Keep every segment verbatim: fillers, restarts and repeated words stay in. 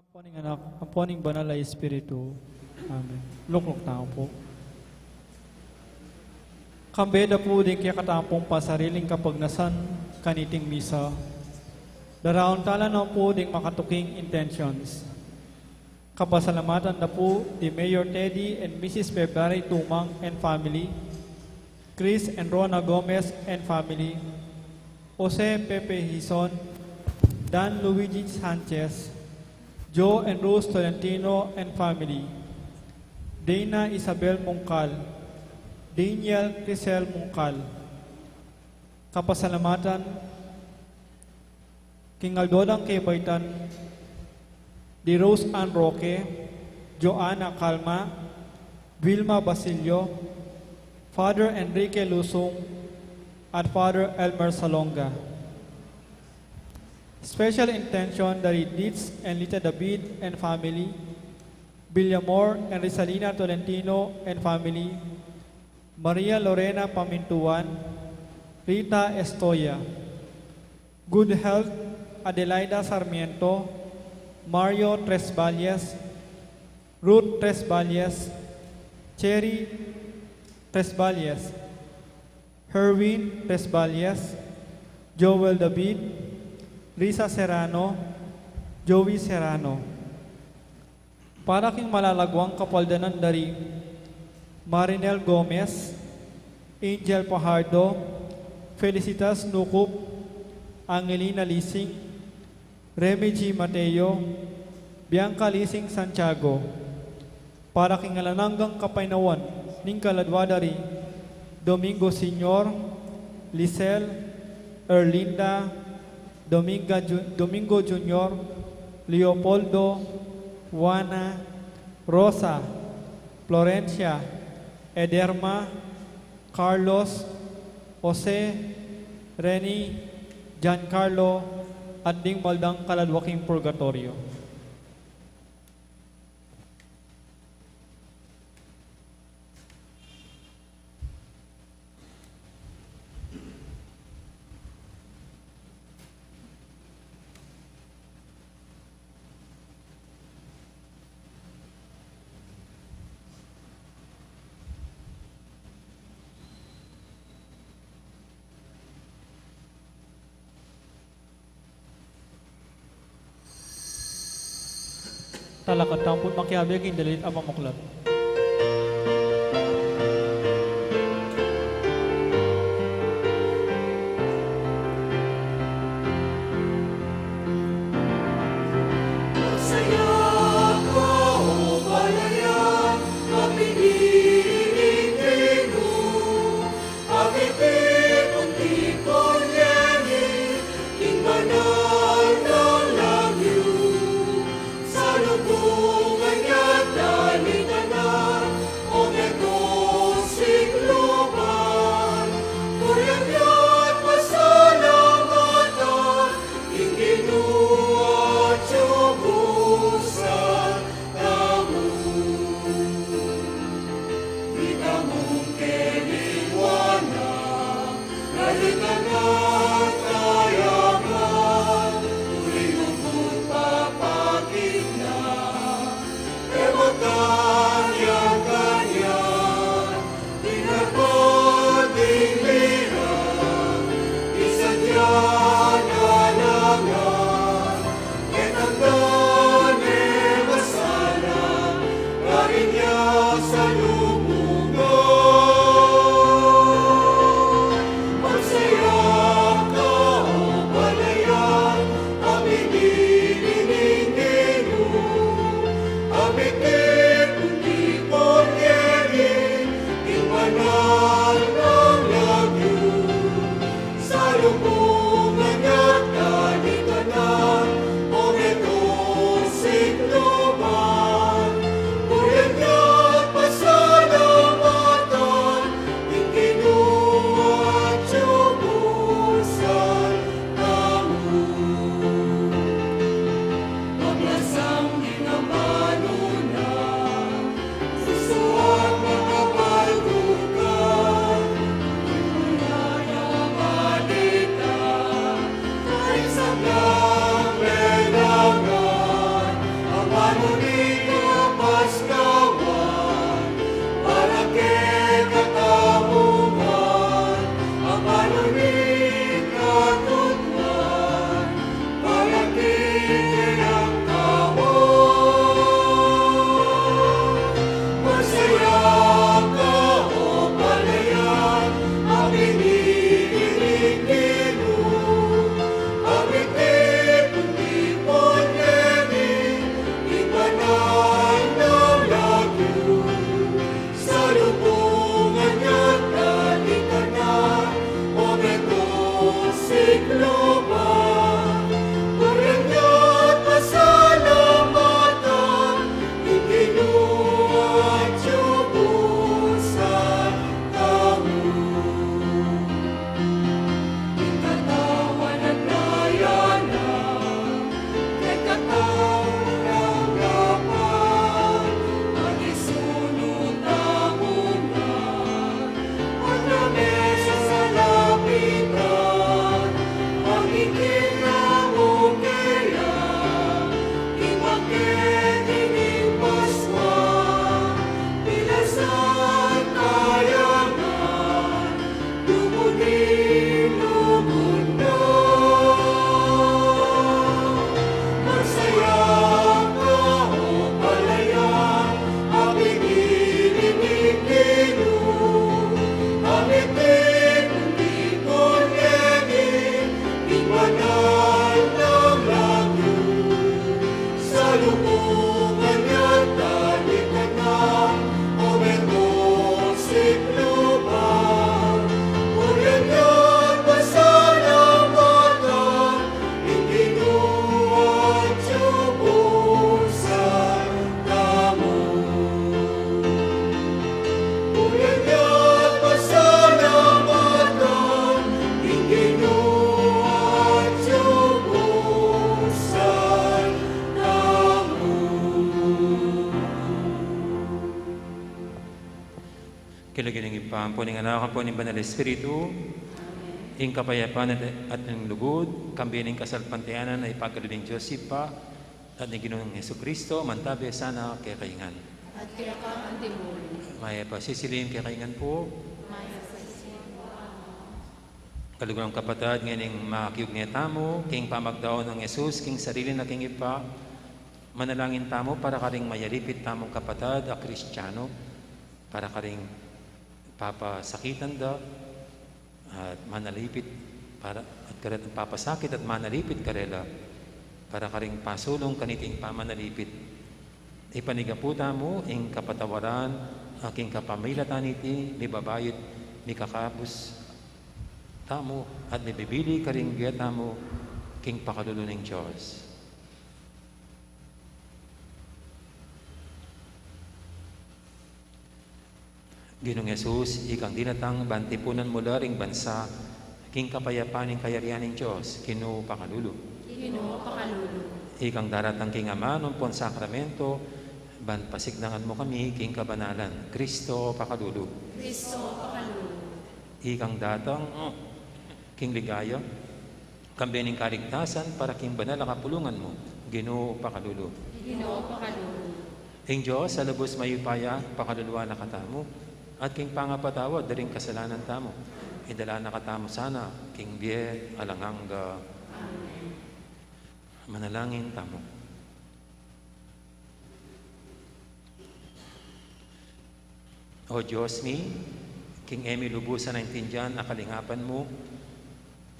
Ampo ning Anak, ampo ning Banal a Espiritu. Amen. Lukluk tamu pu. Kambe da pu ding kekatamung pasariling kapagnasan kaniting misa, daraun tala na pu ding makatuking intentions. Kapasalamatan da pu di Mayor Teddy and Missus February Tumang and family, Chris and Rona Gomez and family, Jose Pepe Hizon, Dan Luigi Sanchez, Joe and Rose Tolentino and family, Dana Isabel Mungkal, Daniel Crisel Mungkal. Kapasalamatan king aldo dang kebaitan di Rose Ann Roque, Joanna Calma, Vilma Basilio, Father Enrique Lusung, at Father Elmer Salonga. Special intention dari Ditz and Lita David and family, Villamor and Risalina Tolentino and family, Maria Lorena Pamintuan, Rita Estoya. Good health, Adelaida Sarmiento, Mario Tresballes, Ruth Tresballes, Cherry Tresballes, Herwin Tresballes, Joel David, Risa Serrano, Joey Serrano. Para king malalaguang kapaldanan dari Marinel Gomez, Angel Pajardo, Felicitas Nucup, Angelina Lising, Remy G Mateo, Bianca Lising Santiago. Para king alang anggang kapaynawan ning kaladua dari Domingo Senior, Lisel, Erlinda, Dominga Ju-, Domingo Junior, Leopoldo, Juana, Rosa, Florencia, Ederma, Carlos, Jose, Reni, Giancarlo, at ding maldang kaladua king purgatoryo. Talakad tamu pun makiabe king dalit a pamuklat. Lagyu ning Ibpa, ampo ning Anak, ampo ning Banal Espiritu. Ing kapayapan at, at ning lugud, kambe ning kasalpantayanan a ipagkalub ning Dios Ibpa, at ning Ginung Jesucristo, mantabe sana kekayu ngan. At keka antimurin. Mayap a sisilim kekayu ngan pu. Mayap a sisilim pu, Ama. Kaluguran kung kapatad, ngening makiugnay tamu king pamagdaun nang Jesus king sarili na king Ibpa, manalangin tamu para karing mayalipit tamung kapatad a Kristiano, para karing papasakitan da at manalipit, para, at karet papasakit at manalipit karela, para karing pasulung kaniting pamanalipit. Ipanigapu tamu ing kapatawaran a king kapamilatan niti mibabayu't mikakabus tamu at mibibili karing bie tamu king pakalulu ning Dios. Ginung Jesus, ikang dinatang ban tipunan mu la ring bansa king kapayapan ning kayarian ning Dios, Ginu pakalulu. Ginu pakalulu. Ikang daratang king amanung pung sakramento ban pasiknangan mu kami king kabanalan, Kristo pakalulu. Kristo pakalulu. Ikang datang king ligaya, kambe ning kaligtasan para king banal a kapulungan mu, Ginu pakalulu. Ginu pakalulu. Ing Dios a lubus mayupaya pakaluluan na katamu, at king pangapatawad da ring kasalanan tamu, idala na katamu sana king bie alang angga. Amen. Manalangin tamu. O Dios mi, king e mi lubusan a intindian a kalingapan mu,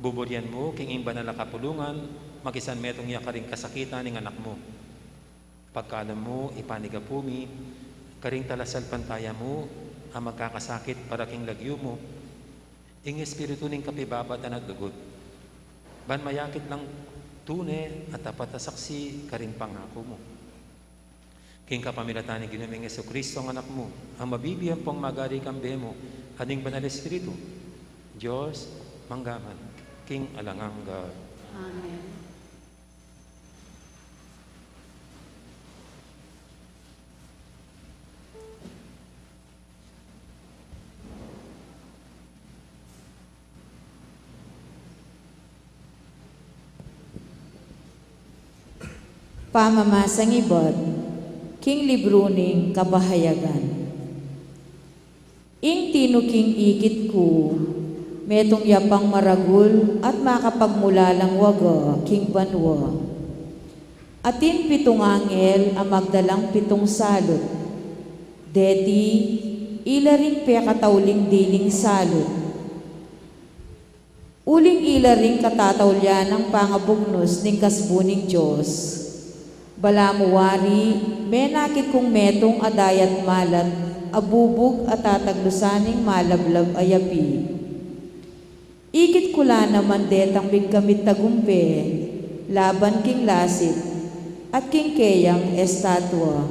buburian mu king ing banal a kapulungan, makisan metung ya karing kasakitan ning Anak mu. Pagkalam mu, ipanigapu mi karing talasalpantaya mu a magkakasakit para king lagyu mu, ing espiritu ning kapibabatan at lugud, ban mayakit lang tune at tapat a saksi karing pangaku mu. King kapamilatan ning Ginu ming Jesucristo, ang Anak mu, a mabibie ampong magari kambe mu at ning Banal Espiritu, Dios, mangga man king alang angga. Amen. Pamamasang ibat king libru ning Kapahayagan. Ing tinuking ikit ku, metung ya pang maragul at makapagmulalang waga king banua. Atin pitung angel a magdalang pitung salut. Deti, ila ring pekatauling diling salut. Uling ila ring katataulian nang pangabugnus ning kasbu ning Dios. Balamu wari, menakit kung metung a dayat malat a bubug a tataglusan ning malablab a yapi. Ikit ku la naman detang migkamit tagumpe laban king lasit at king keyang estatua,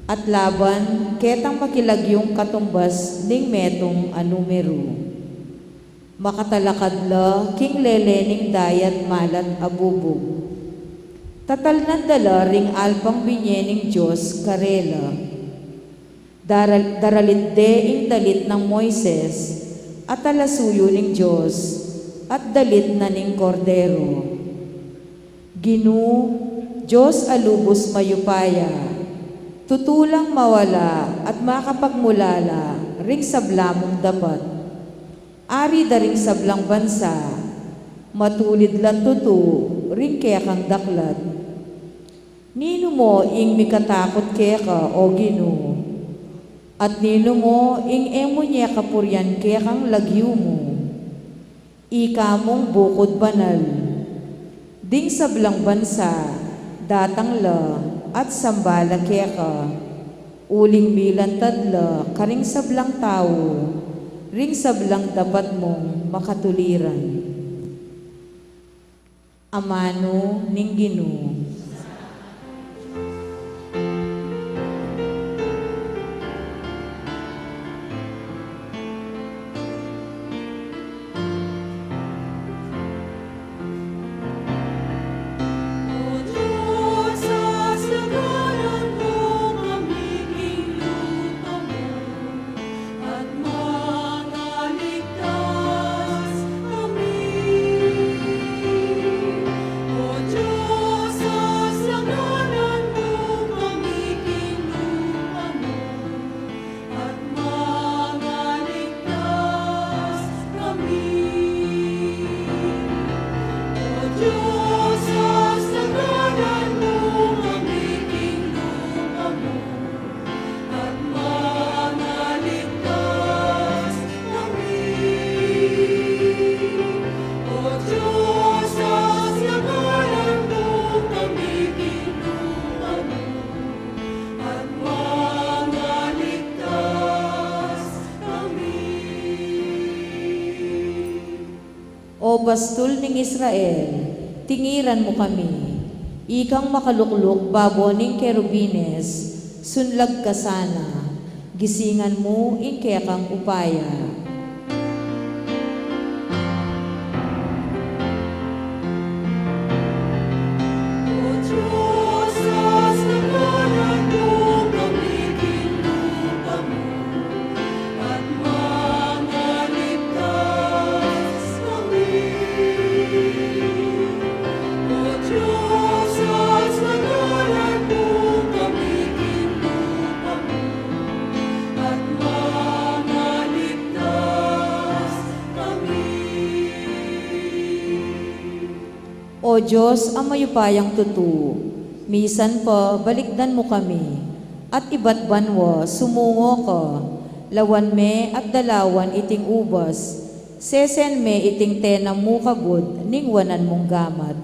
at laban ketang makilagyung katumbas ning metung a numeru. Makatalakad la king lele ning dayat malat a bubug. Tatalnan da la ring alpang binye ning Dios karela. Daral-, daralit de ing dalit nang Moises, a talasuyu ning Dios, at dalit na ning Kordero. Ginu, Dios a lubus mayupaya, tutu lang mawala at makapagmulala ring sabla mung dapat. Ari da ring sablang bansa, matulid lang tutu ring kekang daklat. Ninu mo ing mikatakut keka, O Ginu? At ninu mo ing e mu ne kapurian kekang lagyu mu? Ika mung bukud banal. Ding sablang bansa, datang la at samba la keka. Uling milantad la karing sablang tau ring sablang dapat mung makatuliran. Amanu ning Ginu. Pastul ning Israel, tingiran mu kami. Ikang makalukluk babo ning kerubines, sunlag ka sana, gisingan mu ing kekang upaya. O Dios a mayupayang tutu, misan pa balikdan mu kami, at ibat banua sumungo ka, lawan me at dalawan iting ubas, sesen me iting tenam mu kagud ning wanan mung gamat.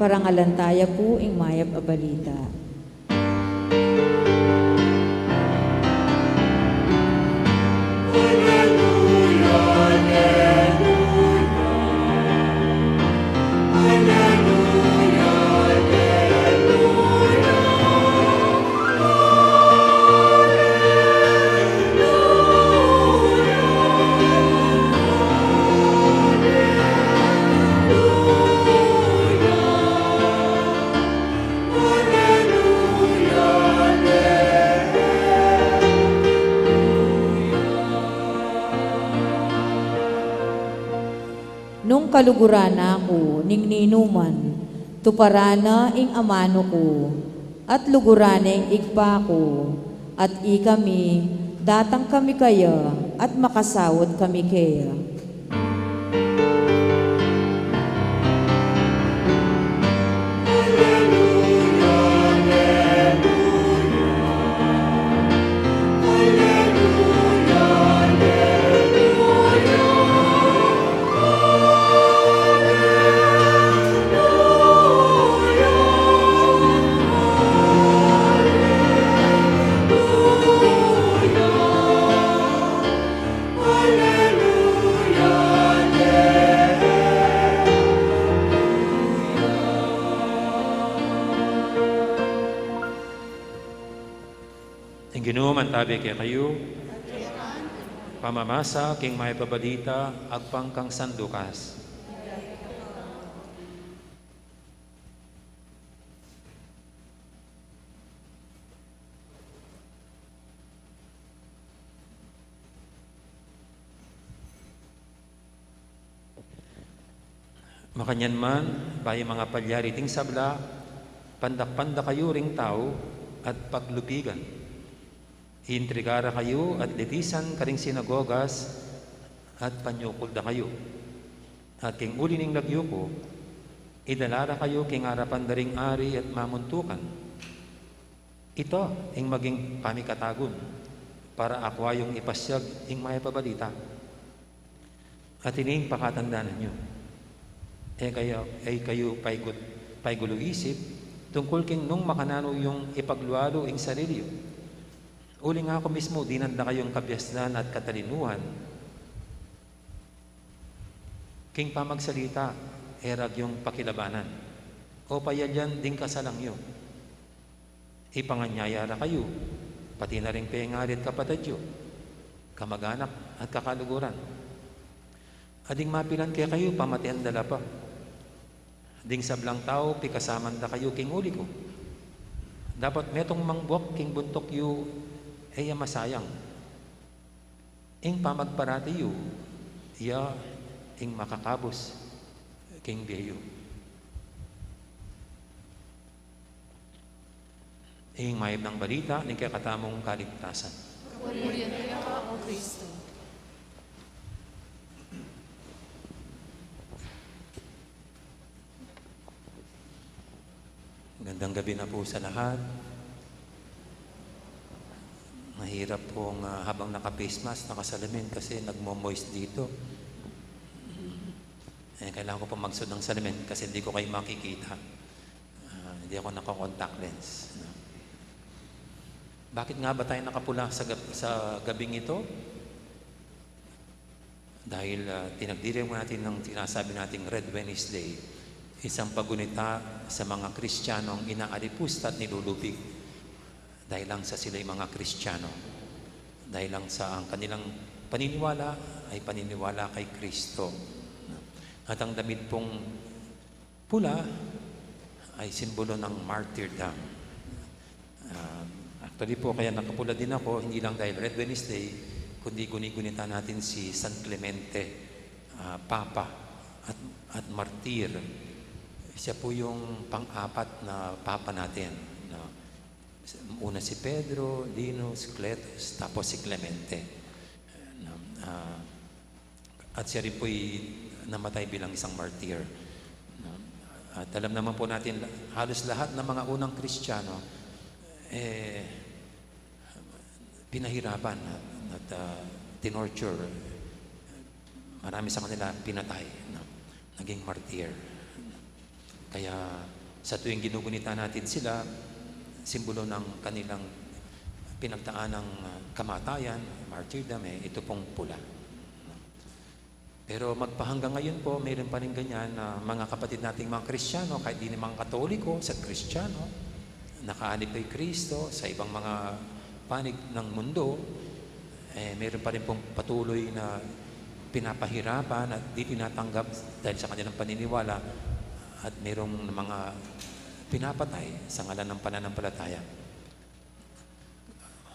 Parangalan taya pu ing mayap a balita. Nung kaluguran na ku ning ninuman, tuparan na ing amanu ku, at luguran na ing ibpa ku, at ikami, datang kami keya, at makasaut kami keya. Ing Ginu mantabi kekayu. Pamamasa king mayap a balita agpang kang San Lucas. Makanyan man, bayu mangapalyari iting sabla, pandakpan da kayu ring tau at paglupigan. Iintriga ra kayu at litisan karing sinagogas at panyukul da kayu. At king uli ning lagyu ku, idala ra kayu king arapan da ring ari at mamuntukan. Ita ing maging pamikatagun para akua yung ipasyag ing mayap a balita. At ini ing pakatandanan yu. E kayu, e kayu paigul-, paigulu isip tungkul king nung makananu yung ipaglualu ing sarili yu. Uling aku mismu dinan da kayung kabiasnan at katalinuhan king pamagsalita, e ra kayu pakilabanan o payalian ding kasalang yu. Ipanganyaya ra kayu, pati na ring pengari at kapatad yu, kamaganak at kakaluguran. Ading mapilan kekayu, pamatean da la pa. Ding sablang tau, pikasaman da kayu king uli ku. Dapot metung mang buak king buntuk yu, e ya masayang. Ing pamagparati yu, iya ing makakabus king bie yu. Ing mayap nang balita ning kekatamung kaligtasan. Purian ka, O Kristo. Magandang gabi na po sa lahat. Mahirap pong, ah, habang naka-face mask, nakasalamin kasi nagmo-moist dito. Eh, kailangan ko pong magsuot ng salamin kasi hindi ko kayo makikita. Ah, hindi ako naka-contact lens, no? Bakit nga ba tayo nakapula sa gab-, sa gabing ito? Dahil, ah, tinagdiriwang natin ng sinasabi nating Red Wednesday, isang paggunita sa mga Kristiyanong inaalipusta at nilulupig dahil lang sa sila'y mga Kristiyano, dahil lang sa ang kanilang paniniwala ay paniniwala kay Kristo. At ang damit pong pula ay simbolo ng martyrdom. Ah, actually po, kaya nakapula din ako, hindi lang dahil Red Wednesday, kundi guni-gunita natin si San Clemente, ah, Papa at, at martir. Siya po yung pang-apat na Papa natin, no? Una si Pedro, Linus, Cletus, tapos si Clemente. No? Ah, at siya rin po'y namatay bilang isang martir. No? At alam naman po natin, halos lahat ng mga unang Kristiyano, eh, pinahirapan at, at, ah, tinorture. Marami sa kanila pinatay, no? Naging martir. Kaya sa tuwing ginugunita natin sila, simbolo ng kanilang pinagdaan ng, ah, kamatayan, martyrdom, eh, ito pong pula. Pero magpahanggang ngayon po, mayroon pa rin ganyan na mga kapatid nating mga Kristiyano, kahit di naman Katoliko, sa Kristiyano, nakaanib kay Kristo, sa ibang mga panig ng mundo, eh, mayroon pa rin pong patuloy na pinapahirapan at di tinatanggap dahil sa kanilang paniniwala at mayroong mga pinapatay sa ngalan ng pananampalataya.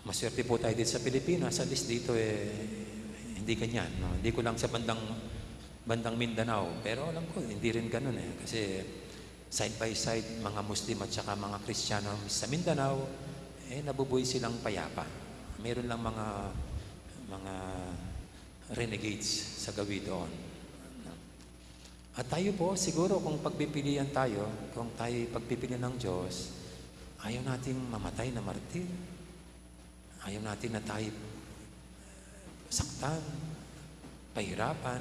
Maswerte po tayo dito sa Pilipinas, at least dito, eh, hindi ganyan, no? Hindi ko lang sa bandang, bandang Mindanao, pero alam ko, hindi rin ganun, eh. Kasi side by side, mga Muslim at saka mga Kristiyano sa Mindanao, eh, nabubuhay silang payapa. Meron lang mga, mga renegades sa gawin doon. At tayo po, siguro kung pagpipilian tayo, kung tayo pagpipilian ng Diyos, ayaw nating mamatay na martir. Ayaw natin na tayo saktan, pahirapan,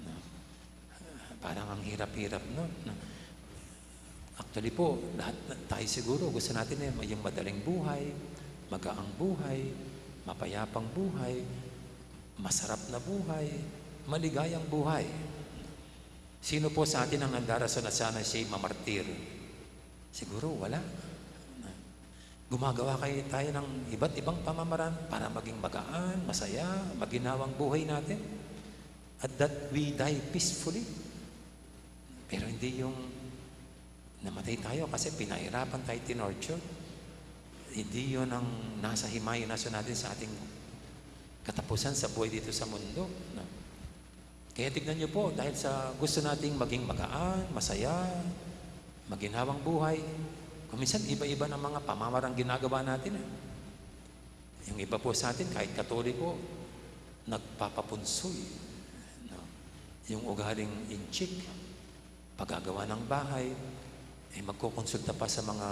no? Parang ang hirap-hirap nun, no? Actually po, lahat na, tayo siguro gusto natin, eh, yung madaling buhay, magaang buhay, mapayapang buhay, masarap na buhay, maligayang buhay. Sino po sa atin ang nagdarasal na sana siya'y mamartir? Siguro wala. Gumagawa kayo tayo ng iba't ibang pamamaraan para maging magaan, masaya, maginhawang buhay natin. At that we die peacefully. Pero hindi yung namatay tayo kasi pinahirapan tayo, tinorture. Hindi yun ang nasa imahinasyon natin sa ating katapusan sa buhay dito sa mundo, no? Kaya tignan niyo po, dahil sa gusto nating maging magaan, masaya, maginhawang buhay, kung minsan iba-iba ng mga pamamarang ginagawa natin, eh. Yung iba po sa atin, kahit Katoliko, nagpapapunsoy, no? Yung ugaling inchik, paggagawa ng bahay, eh, magkokonsulta pa sa mga,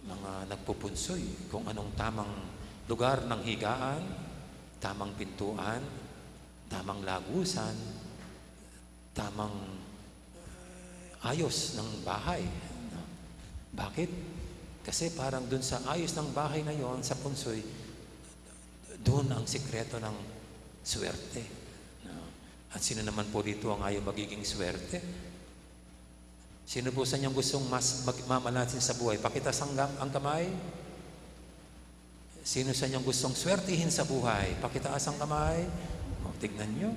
mga nagpupunsoy kung anong tamang lugar ng higaan, tamang pintuan, tamang lagusan, tamang, eh, ayos ng bahay, no? Bakit? Kasi parang dun sa ayos ng bahay na yon, sa punsoy, dun ang sikreto ng swerte, no? At sino naman po dito ang ayaw magiging swerte? Sino po sa inyong gustong mas mag-, mamalasin sa buhay? Pakitaas ang gam-, ang kamay. Sino sa inyong gustong swertihin sa buhay? Pakitaas ang kamay. O, tignan nyo.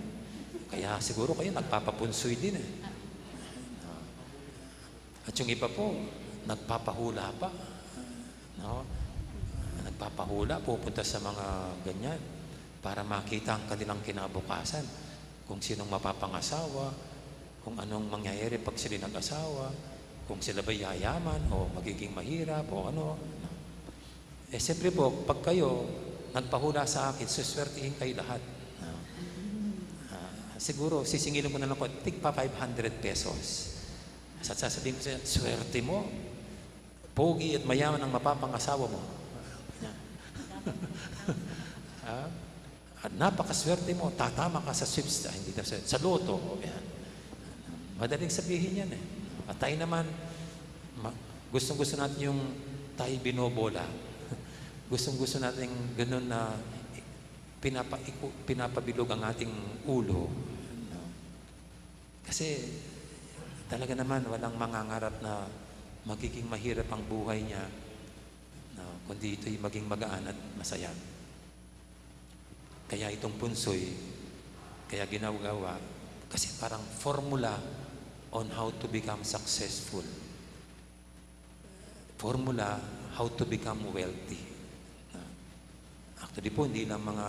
Kaya siguro kayo nagpapapunsoy din eh. At yung iba po, nagpapahula pa. No? Nagpapahula, pupunta sa mga ganyan para makita ang kanilang kinabukasan. Kung sinong mapapangasawa, kung anong mangyayari pag sila nag-asawa, kung sila ba yayaman o magiging mahirap o ano. Eh, siyempre po, pag kayo nagpahula sa akin, suswertihin kayo lahat. No? Ah, siguro, sisingilin ko na lang po, tig pa five hundred pesos. At sasabihin ko sa'yo, "Swerte mo. Pogi at mayaman ang mapapangasawa mo." Ah? "At napakaswerte mo, tatama ka sa sweeps," ah, hindi na sa, sa loto. Yan. Madaling sabihin yan eh. At tayo naman, ma-, gustong-gusto natin yung tayo binobola. Gustong-gusto natin ganun na pinapa-, iku-, pinapabilog ang ating ulo. No? Kasi talaga naman, walang mangangarap na magiging mahirap ang buhay niya, no? Kundi ito'y maging magaan at masaya. Kaya itong punsoy, kaya ginagawa, kasi parang formula on how to become successful. Formula how to become wealthy. Na, actually po, hindi lang mga,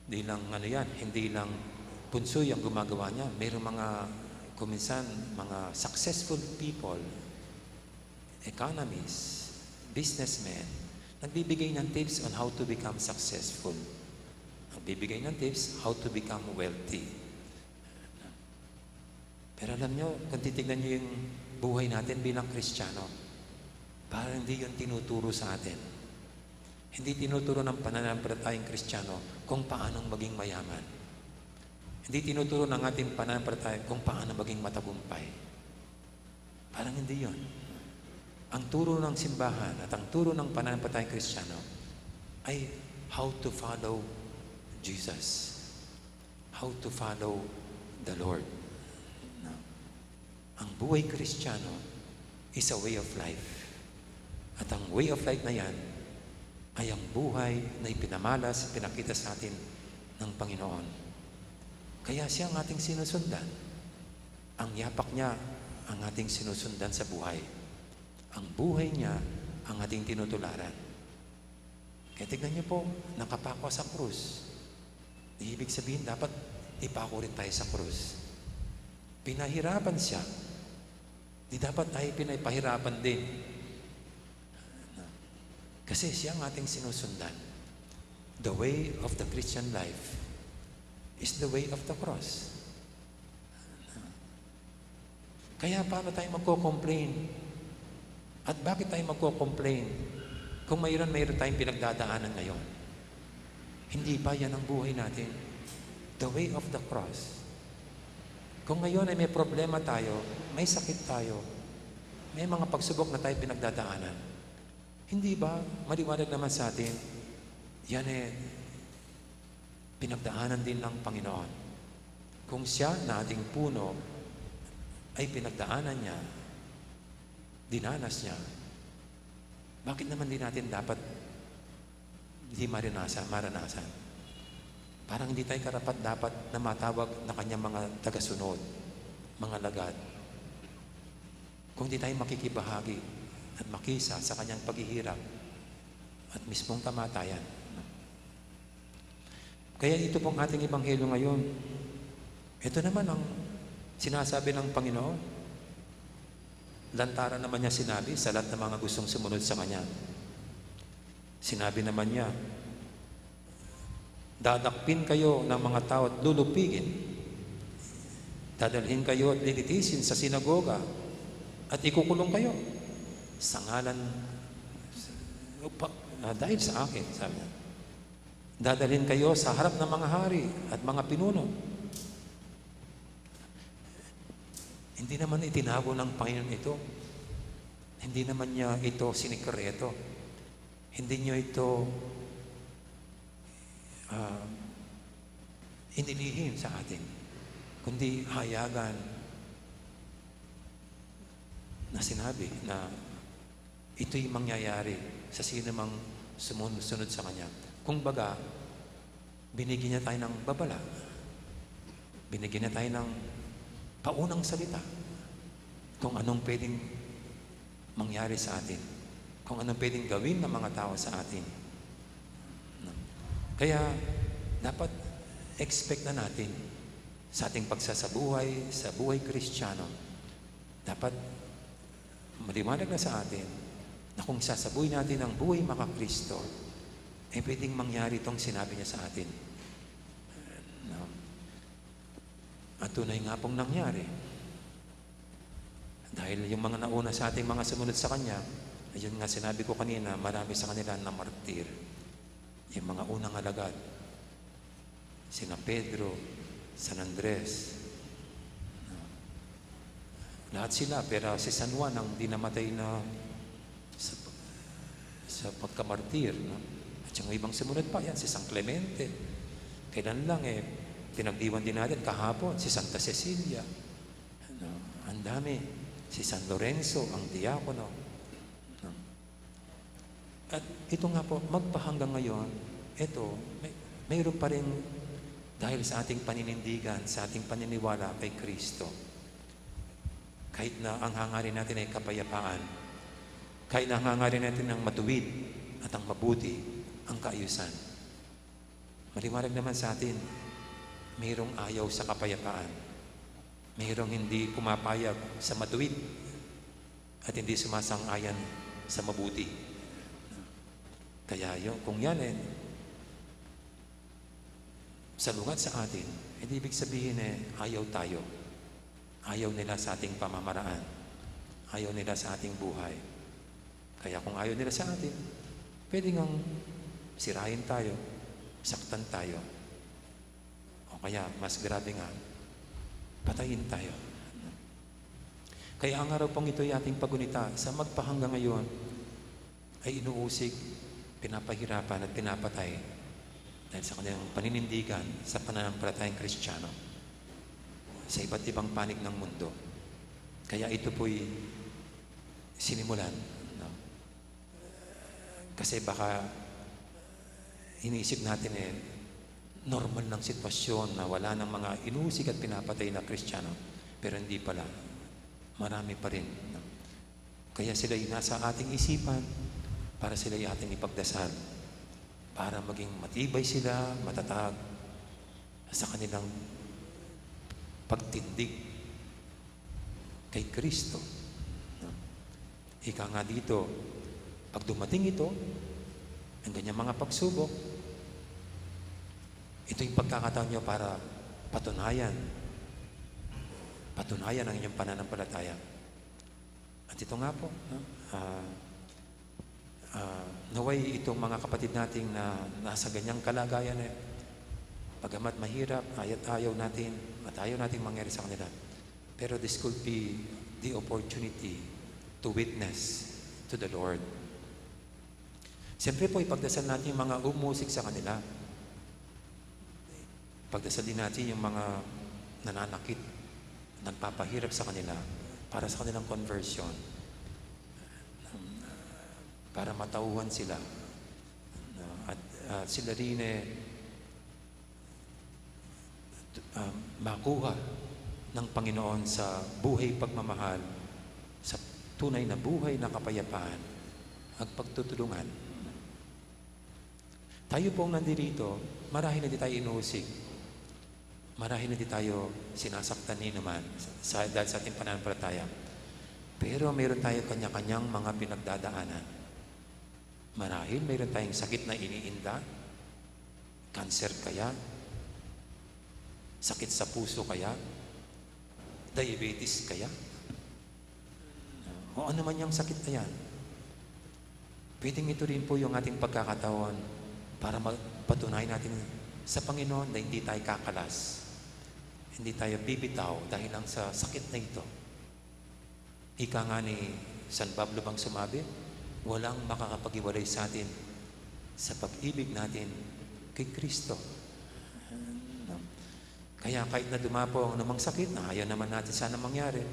hindi lang ano yan, hindi lang punsoy ang gumagawa niya. Mayroong mga, kuminsan, mga successful people, economists, businessmen, nagbibigay ng tips on how to become successful. Nagbibigay ng tips how to become wealthy. Pero alam nyo, kung titignan nyo yung buhay natin bilang Kristiyano, parang hindi yun tinuturo sa atin. Hindi tinuturo ng pananampalatayang Kristiyano kung paanong maging mayaman. Hindi tinuturo ng ating pananampalataya kung paano maging matagumpay. Parang hindi yun. Ang turo ng simbahan at ang turo ng pananampalatayang Kristiyano ay how to follow Jesus. How to follow the Lord. No? Ang buhay Kristiyano is a way of life. At ang way of life na yan ay ang buhay na ipinamalas, pinakita sa atin ng Panginoon. Kaya siya ang ating sinusundan. Ang yapak niya ang ating sinusundan sa buhay. Ang buhay niya ang ating tinutularan. Kaya tignan niyo po, nakapako sa krus. Ibig sabihin, dapat ipako rin tayo sa krus. Pinahirapan siya. Di dapat tayo pinapahirapan din? Kasi siya ang ating sinusundan. The way of the Christian life is the way of the cross. Kaya paano tayo magko-complain? At bakit tayo magko-complain kung mayroon, mayroon tayong pinagdadaanan ngayon? Hindi ba yan ang buhay natin? The way of the cross. Kung ngayon ay may problema tayo, may sakit tayo, may mga pagsubok na tayo pinagdadaanan, hindi ba maliwanag naman sa atin, yan eh, pinagdaanan din ng Panginoon? Kung siya na ating puno ay pinagdaanan niya, dinanas niya, bakit naman di natin dapat di maranasan, maranasan? Parang hindi tayo karapat-dapat na matawag na kanyang mga tagasunod, mga lagad, kung di tayo makikibahagi at makisa sa kanyang paghihirap at mismong kamatayan. Kaya ito pong ating ebanghelyo ngayon, ito naman ang sinasabi ng Panginoon. Lantaran naman niya sinabi sa lahat ng mga gustong sumunod sa kanya. Sinabi naman niya, "Dadakpin kayo ng mga tao at lulupigin. Dadalhin kayo at lilitisin sa sinagoga at ikukulong kayo sa ngalan, pa-, ah, dahil sa akin," sabi niya. "Dadalhin kayo sa harap ng mga hari at mga pinuno." Hindi naman itinago ng Panginoon ito. Hindi naman niya ito sinikreto. Hindi niya ito, ah, inilihim sa atin. Kundi hayagan na sinabi na ito'y mangyayari sa sino mang sumun-, sunod sa kanya. Kumbaga, binigyan niya tayo ng babala. Binigyan niya tayo ng paunang salita kung anong pwedeng mangyari sa atin, kung anong pwedeng gawin ng mga tao sa atin. Kaya dapat expect na natin sa ating pagsasabuhay, sa buhay Kristiyano, dapat maliwanag na sa atin na kung sasabuhay natin ang buhay makakristo, eh, pwedeng mangyari itong sinabi niya sa atin. No? At tunay nga pong nangyari. Dahil yung mga nauna sa ating mga sumunod sa kanya, ayun nga sinabi ko kanina, marami sa kanila na martir. Yung mga unang alagad, sina Pedro, San Andres, lahat sila, pero si San Juan ang di namatay na sa, sa pagkamartir, no? At yung ibang sumunod pa, yan, si San Clemente. Kailan lang, eh, pinagdiwang din natin kahapon, si Santa Cecilia. No? Ang dami. Si San Lorenzo, ang diakono. No? At ito nga po, magpahanggang ngayon, ito, may, mayroon pa rin dahil sa ating paninindigan, sa ating paniniwala kay Kristo. Kahit na ang hangarin natin ay kapayapaan, kahit na ang hangarin natin ang matuwid at ang mabuti, ang kaayusan. Maliwanag naman sa atin, mayroong ayaw sa kapayapaan. Mayroong hindi pumapayag sa matuwid at hindi sumasang-ayon sa mabuti. Kaya yun, kung yan, eh, salungat sa atin, hindi ibig sabihin, eh, ayaw tayo. Ayaw nila sa ating pamamaraan. Ayaw nila sa ating buhay. Kaya kung ayaw nila sa atin, pwede ngang sirain tayo, saktan tayo. O kaya, mas grabe nga, patayin tayo. Kaya ang araw pong ito ay ating pagunita sa magpahanggang ngayon ay inuusig, pinapahirapan at pinapatay dahil sa kanilang paninindigan sa pananampalatayang Kristiyano sa iba't ibang panig ng mundo. Kaya ito po'y sinimulan, no? Kasi baka iniisip natin, eh, normal ng sitwasyon na wala ng mga inuusig at pinapatay na Kristiyano. Pero hindi pala. Marami pa rin, no? Kaya sila'y nasa ating isipan para sila'y ating ipagdasal. Para maging matibay sila, matatag sa kanilang pagtindig kay Kristo. No? Ika nga dito, pag dumating ito, ang ganyang mga pagsubok, ito yung pagkakataon nyo para patunayan, patunayan ang inyong pananampalataya. At ito nga po, no? Ah, ah, naway itong mga kapatid nating na nasa ganyang kalagayan, eh, pagamat mahirap, aya't ayaw natin, at ayaw nating mangyari sa kanila. Pero this could be the opportunity to witness to the Lord. Siyempre po, ipagdasal natin yung mga umusig sa kanila. Pagdasal din natin yung mga nananakit, nagpapahirap sa kanila para sa kanilang conversion, para matauhan sila, no? At, at sila rin, eh, um, makuha ng Panginoon sa buhay pagmamahal, sa tunay na buhay na kapayapaan at pagtutulungan. Tayo pong nandirito, marahil hindi tayo inuusig. Marahil hindi tayo sinasaktan ni naman sa, dahil sa ating pananampalataya. Pero mayroon tayo kanya-kanyang mga pinagdadaanan. Marahil mayroon tayong sakit na iniinda, cancer kaya, sakit sa puso kaya, diabetes kaya, o ano man yung sakit na yan. Pwedeng ito rin po yung ating pagkakataon para magpatunay natin sa Panginoon na hindi tayo kakalas. Hindi tayo bibitaw dahil lang sa sakit na ito. Ika nga ni San Pablo bang sumabi, "Walang makakapaghiwalay sa atin sa pag-ibig natin kay Kristo." Kaya kahit na dumapo ang anumang sakit na ayaw naman natin sana mangyari,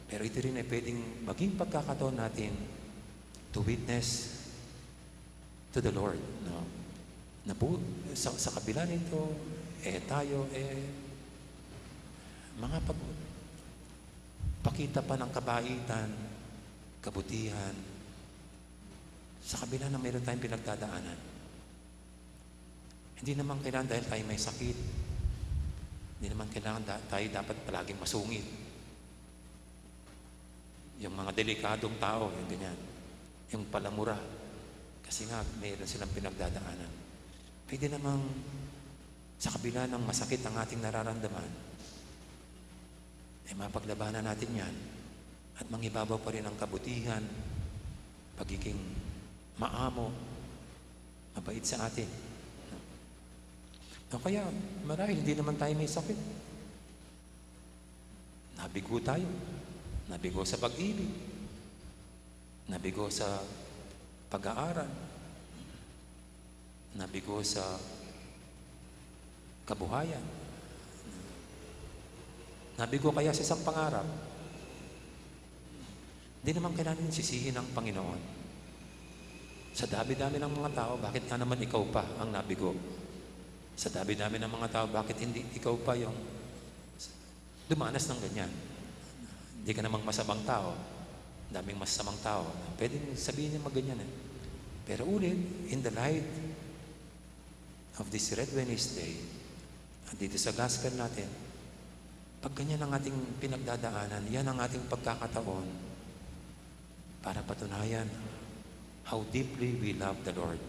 pero ito rin ay pwedeng maging pagkakataon natin to witness to the Lord, no? Na bu-, sa, sa kabila nito, eh, tayo, eh, Makapagpakita pa ng kabaitan, kabutihan, sa kabila ng meron tayong pinagdadaanan. Hindi naman kailangan dahil tayo may sakit, hindi naman kailangan da-, tayo dapat palaging masungit. Yung mga delikadong tao, yung ganyan. Yung palamura. Kasi nga, mayroon silang pinagdadaanan. Pwede namang sa kabila ng masakit ang ating nararamdaman, eh, mapaglabanan natin yan at mangibabaw pa rin ang kabutihan, pagiging maamo, mabait sa atin. O kaya, marahil hindi naman tayo may sakit. Nabigo tayo. Nabigo sa pag-ibig. Nabigo sa pag-aaral. Nabigo sa kabuhayan. Nabigo kaya sa isang pangarap. Hindi naman kailangan sisihin ang Panginoon. Sa dami-dami ng mga tao, bakit nga naman ikaw pa ang nabigo? Sa dami-dami ng mga tao, bakit hindi ikaw pa yung dumanas ng ganyan? Hindi ka namang masamang tao. Daming masamang tao. Pwedeng sabihin niya maganyan eh. Pero ulit, in the light of this Red Wednesday, at dito sa gospel natin, pag ganyan ang ating pinagdadaanan, yan ang ating pagkakataon para patunayan how deeply we love the Lord.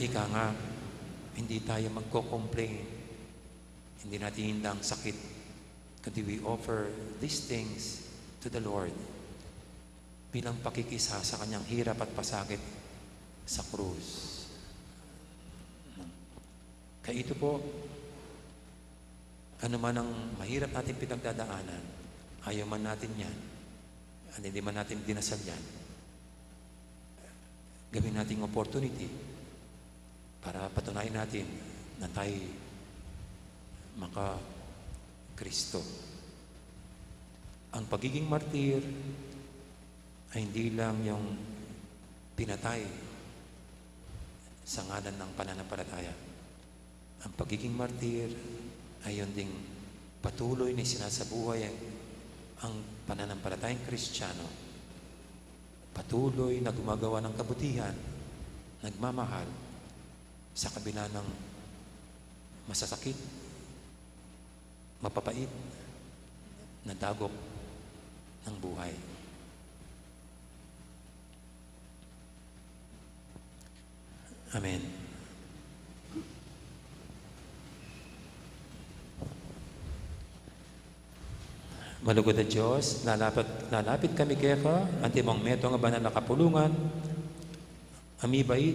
Ika nga, hindi tayo magko-complain, hindi natin hinda ang sakit, kundi we offer these things to the Lord bilang pakikisa sa kanyang hirap at pasakit sa krus. Kaya ito po, ano man ang mahirap nating pinagdadaanan, ayaw man natin yan, at hindi man natin dinasal yan, gawin nating opportunity para patunayan natin na tayo maka-Kristo. Ang pagiging martir ay hindi lang yung pinatay sa ngalan ng pananampalataya. Ang pagiging martir ay yun ding patuloy na sinasabuhay ang, ang pananampalatayang Kristiyano. Patuloy na gumagawa ng kabutihan, nagmamahal sa kabila ng masasakit, mapapait na dagok ng buhay. Amen. Malugud a Dios, lalapit, lalapit kami keka, antimong metung a banal a kapulungan, a mibait,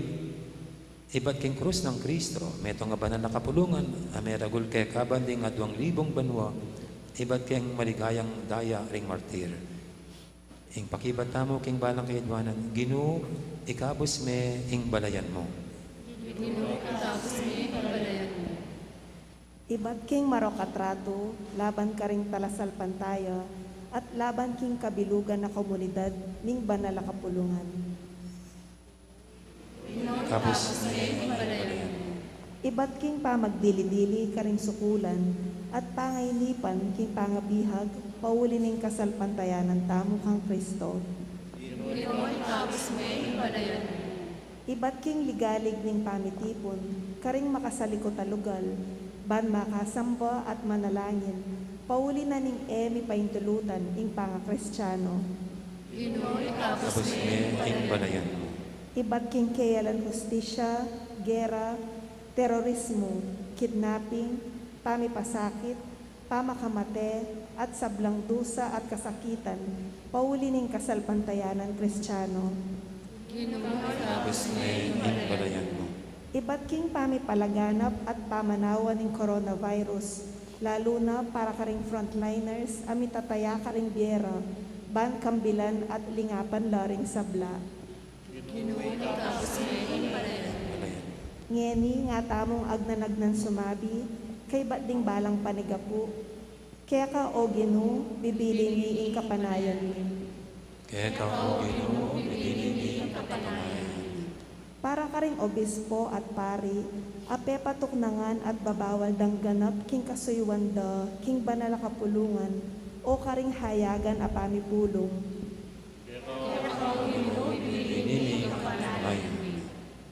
ibat king krus nang Kristo, metung a banal a kapulungan, a meragul keka banding aduang libung banua, ibat king maligayang daya ring martir. Ing pakibat tamu king balang kayadwanan, Ginu, ikabus me ing balayan mu. Ginu, ikabus me ing balayan mu. Ibat king marok a tratu laban karing talasalpantaya at laban king kabilugan a komunidad ning banal a kapulungan. Ikabus me ing balayan mu. Ibat king pamagdili-dili karing sukulan at pangainipan king pangabihag pauli ning kasalpantayanan tamu kang Kristo. Ikabus me ing balayan mu. Ibat king ligalig ning pamitipun karing makasalikut a lugal ban makasamba at manalangin pauli na ning e mipaintulutan ing pangakristiano. Ginu, ikabus me ing balayan mu. Ibat king keyalan hustisya, gera, terorismu, kidnapping, pamipasakit, pamakamate, at sablang dusa at kasakitan pauli ning kasalpantayanan Kristiano. Ginu, ikabus me ing balayan mu. Ibat king pamipalaganap at pamanawan ning coronavirus, lalu na para karing frontliners a mitataya karing biyera ban kambilan at lingapan la ring sabla. Ginu, ikabus me ing balayan mu. Ngeni nga tamung agnan-agnan sumabi kaybat ding balang panigapu, Keka, O Ginu, bibili mi ing kapanayan mi. Keka, O Ginu, bibili mi ing kapanayan mi. Para karing obispo at pari a pepatuknangan at babawal dang ganap king kasuyuan da king banal a kapulungan o karing hayagan a pamipulung.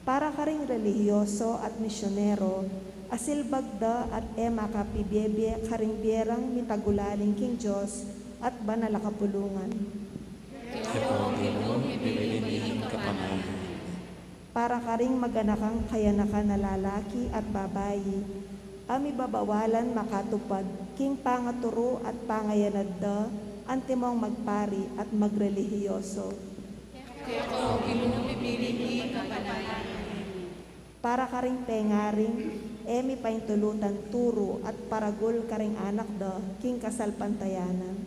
Para karing relihiyoso at misyonero a silbag da at e makapibiebie karing bie rang mitagulaling king Dios at banal a kapulungan. Para karing maganakang kayanakan a lalaki at babai a mibabawalan makatupad king pangaturu at pangayanad da antimong magpari at magrelihiyoso. Para karing pengaring e mipaintulutan turu at paragul karing anak da king kasalpantayanan.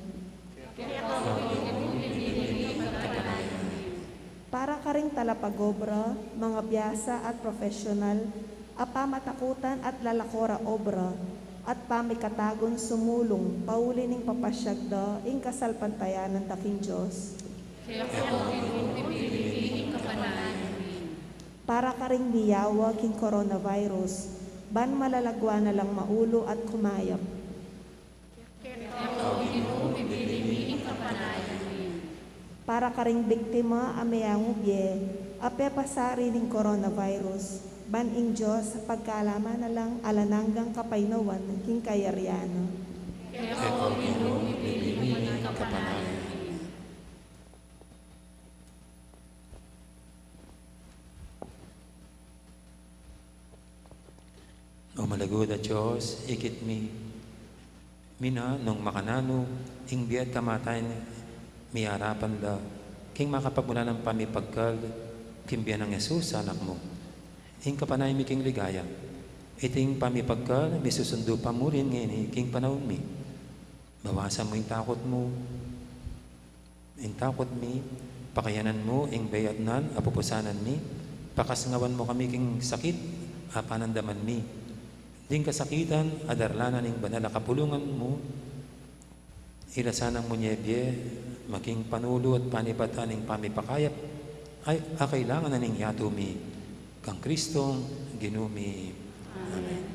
Para karing talapagobra, mangabiasa at profesional a pamatakutan at lalako ra obra at pamikatagun sumulung pauli ning papasyag da ing kasalpantayanan da king Dios. Para karing miyawa king coronavirus, ban malalagwa na lang maulu at kumayap. Para karing biktima a meangu bie a pepasari ning coronavirus, ban ing Dios pagkalaman na lang alang anggang kapaynawan king kayarian na. O malugud a Dios, ikit mi, mina nung makananu ing bie at kamatayan mi arapan da, king makapagmulan nang pamipagkal king bie nang Jesus, Anak mu. Ing kapanayan mi king ligaya, iting pamipagkal mi susundu pa mu rin ngeni king panaun mi. Bawasan mu ing takut mu, ing takut mi, pakayanan mu ing bie at nan a pupusanan mi, pakasngawan mu kami king sakit a panandaman mi. Ding kasakitan a darlanan ning banal a kapulungan mu, ilasan mu ne bie maging panulu at panibatan ning pamipakayap a kailangan na ning yatu mi. Kang Kristong Ginu mi. Amen.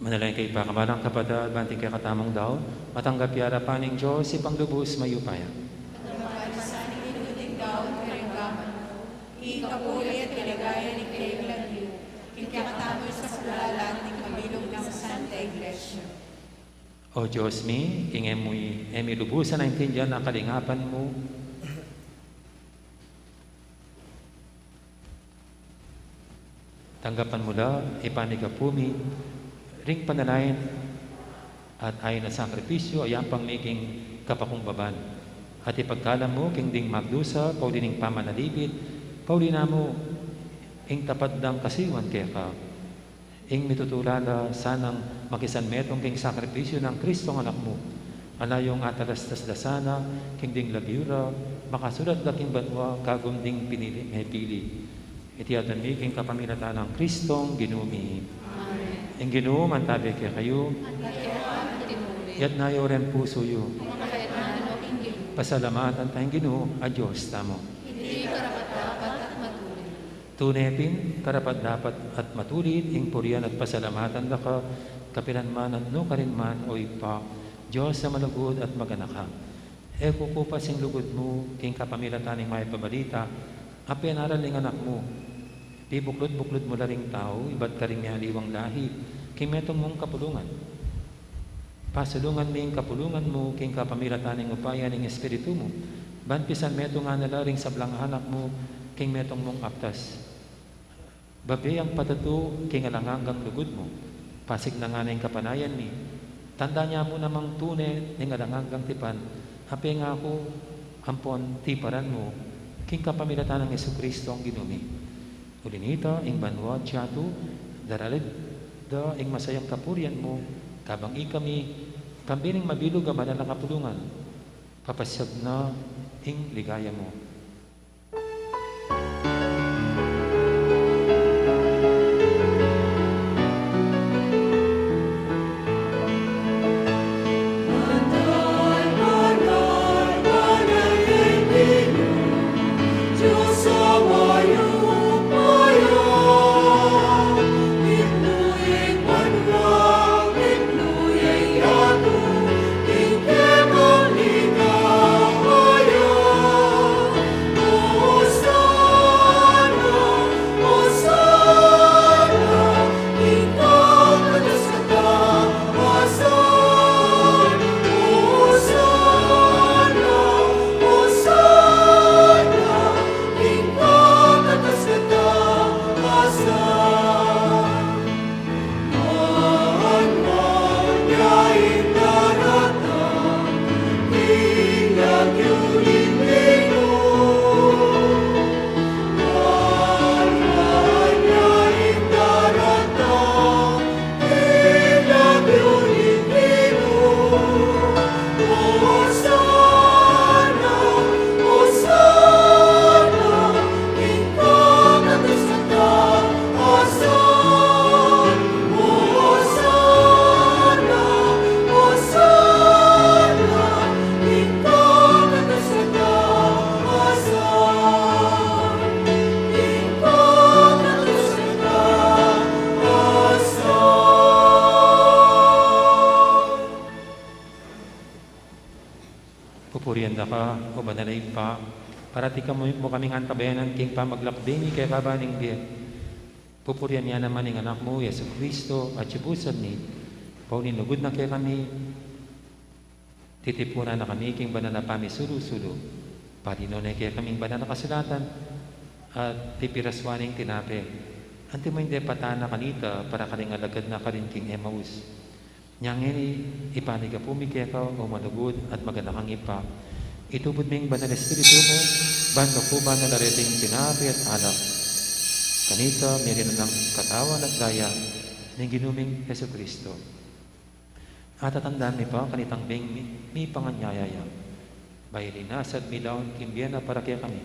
Manalangin kayu, pakamalan kung kapatad, ban iting kekatamung daun matanggap ya arapan ning Dios, Ibpang lubus mayupaya. Tanggap na sana ing daun karing gamat mu, king kapurian at kaligayan ning kayang lagyu, king kekatamung sablang laman ning mabilug nang Santa Iglesia. O Dios mi, king e mi, e mi lubusan aintindian ing kalingapan mu, tanggapan mu la ing pamigapu mi ring panalangin at ain a sakripisyu a yampang mi king kapakumbaban. At ipagkalam mu king ding magdusa, pauli ning pamanalipit, pauli namu ing tapat dang kasiwan keka. Ing mitutula la sanang makisanmetung king sakripisyu nang Kristong Anak mu, alang atalastas da sana king ding lagyu ra, makasulat la king banua kagum ding pinili, mepili. Iti adwan mi king kapamilatan nang Kristong Ginu mi. Amen. Ing Ginu mantabi kekayu. At keka mu rin. Itas yu ring pusu yu. At keka mu rin. Pasalamatan taya ing Ginu a Dios tamu. Iti karapat-dapat at matulid. Tune pin karapat-dapat at matulid ing purian at pasalamatan da ka, kapilan man at nukarin man, o Ibpa, Dios a malugud at maganaka. E ku kupas ing lugud mu king kapamilatan ning Mayap a Balita a penaral ning Anak mu. Pibuklud-buklud mu la ring tau ibat karing mialiwang lahi king metung mung kapulungan. Pasulungan mi ing kapulungan mu king kapamilatan ning upaya ning Espiritu mu, ban pisanmetungan na la ring sablang anak mu king metung mung aptas. Babie yang patatu king alang anggang lugud mu, pasignangan na ing kapanayan mi, tandaan ya mu namang tune ning alang anggang tipan a pengaku ampon tiparan mu, king kapamilatan nang Jesucristo a Ginu mi. Uli na nita, ing banua at yatu, daralan da ing masayang kapurian mu, kabang ikami, kambe ning mabilug a banal a kapulungan, papasiag na ing ligaya mu. Pupurian da ka, o Banal a Ibpa, parati mu kaming antabayanan king pamaglakbe mi keka ban ing bie. Pupurian ya naman ing Anak mu, Jesucristo, at yubusan mi, pauli ning lugud na kekami, titipunan na kami king banal a pamisulu-sulu. Padinan na kekaming banal a kasulatan, at pipirasuan ing tinape. Antimo ing depatan na kanita para karing alagad na karin king Emmaus. Inya ngeni, ipamigapu mi keka, o malugud at maganakang Ibpa. Itubud ming Banal a Espiritu mu, ban kaukuban na la reting tinape at alak. Kanita, mirinan nang katawan at daya ning Ginu ming Jesucristo. Atatandaan mi pa kanitang beng mi, mipanganyaya ya. Bayu linasag mi daun king bie na para kekami.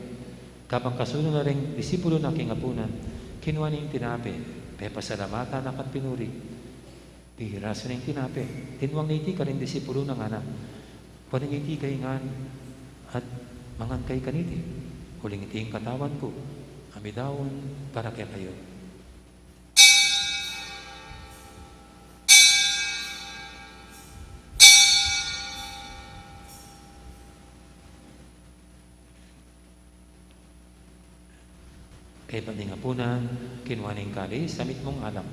Kabang kasundu na ring disipulo na king apunan, kinua ne ing tinape, pepasalamatan na ka't pinuri. Pirasu ne ing tinape, tinwang ne iti karing disipulo na ngana, kuanan ye iti kayu ngan at mangan kayu kaniti, uling iti ing katawan ku, a midaun para kekayu. Ibat ning apunan, kinua ne ing kalis, a mitmung alak.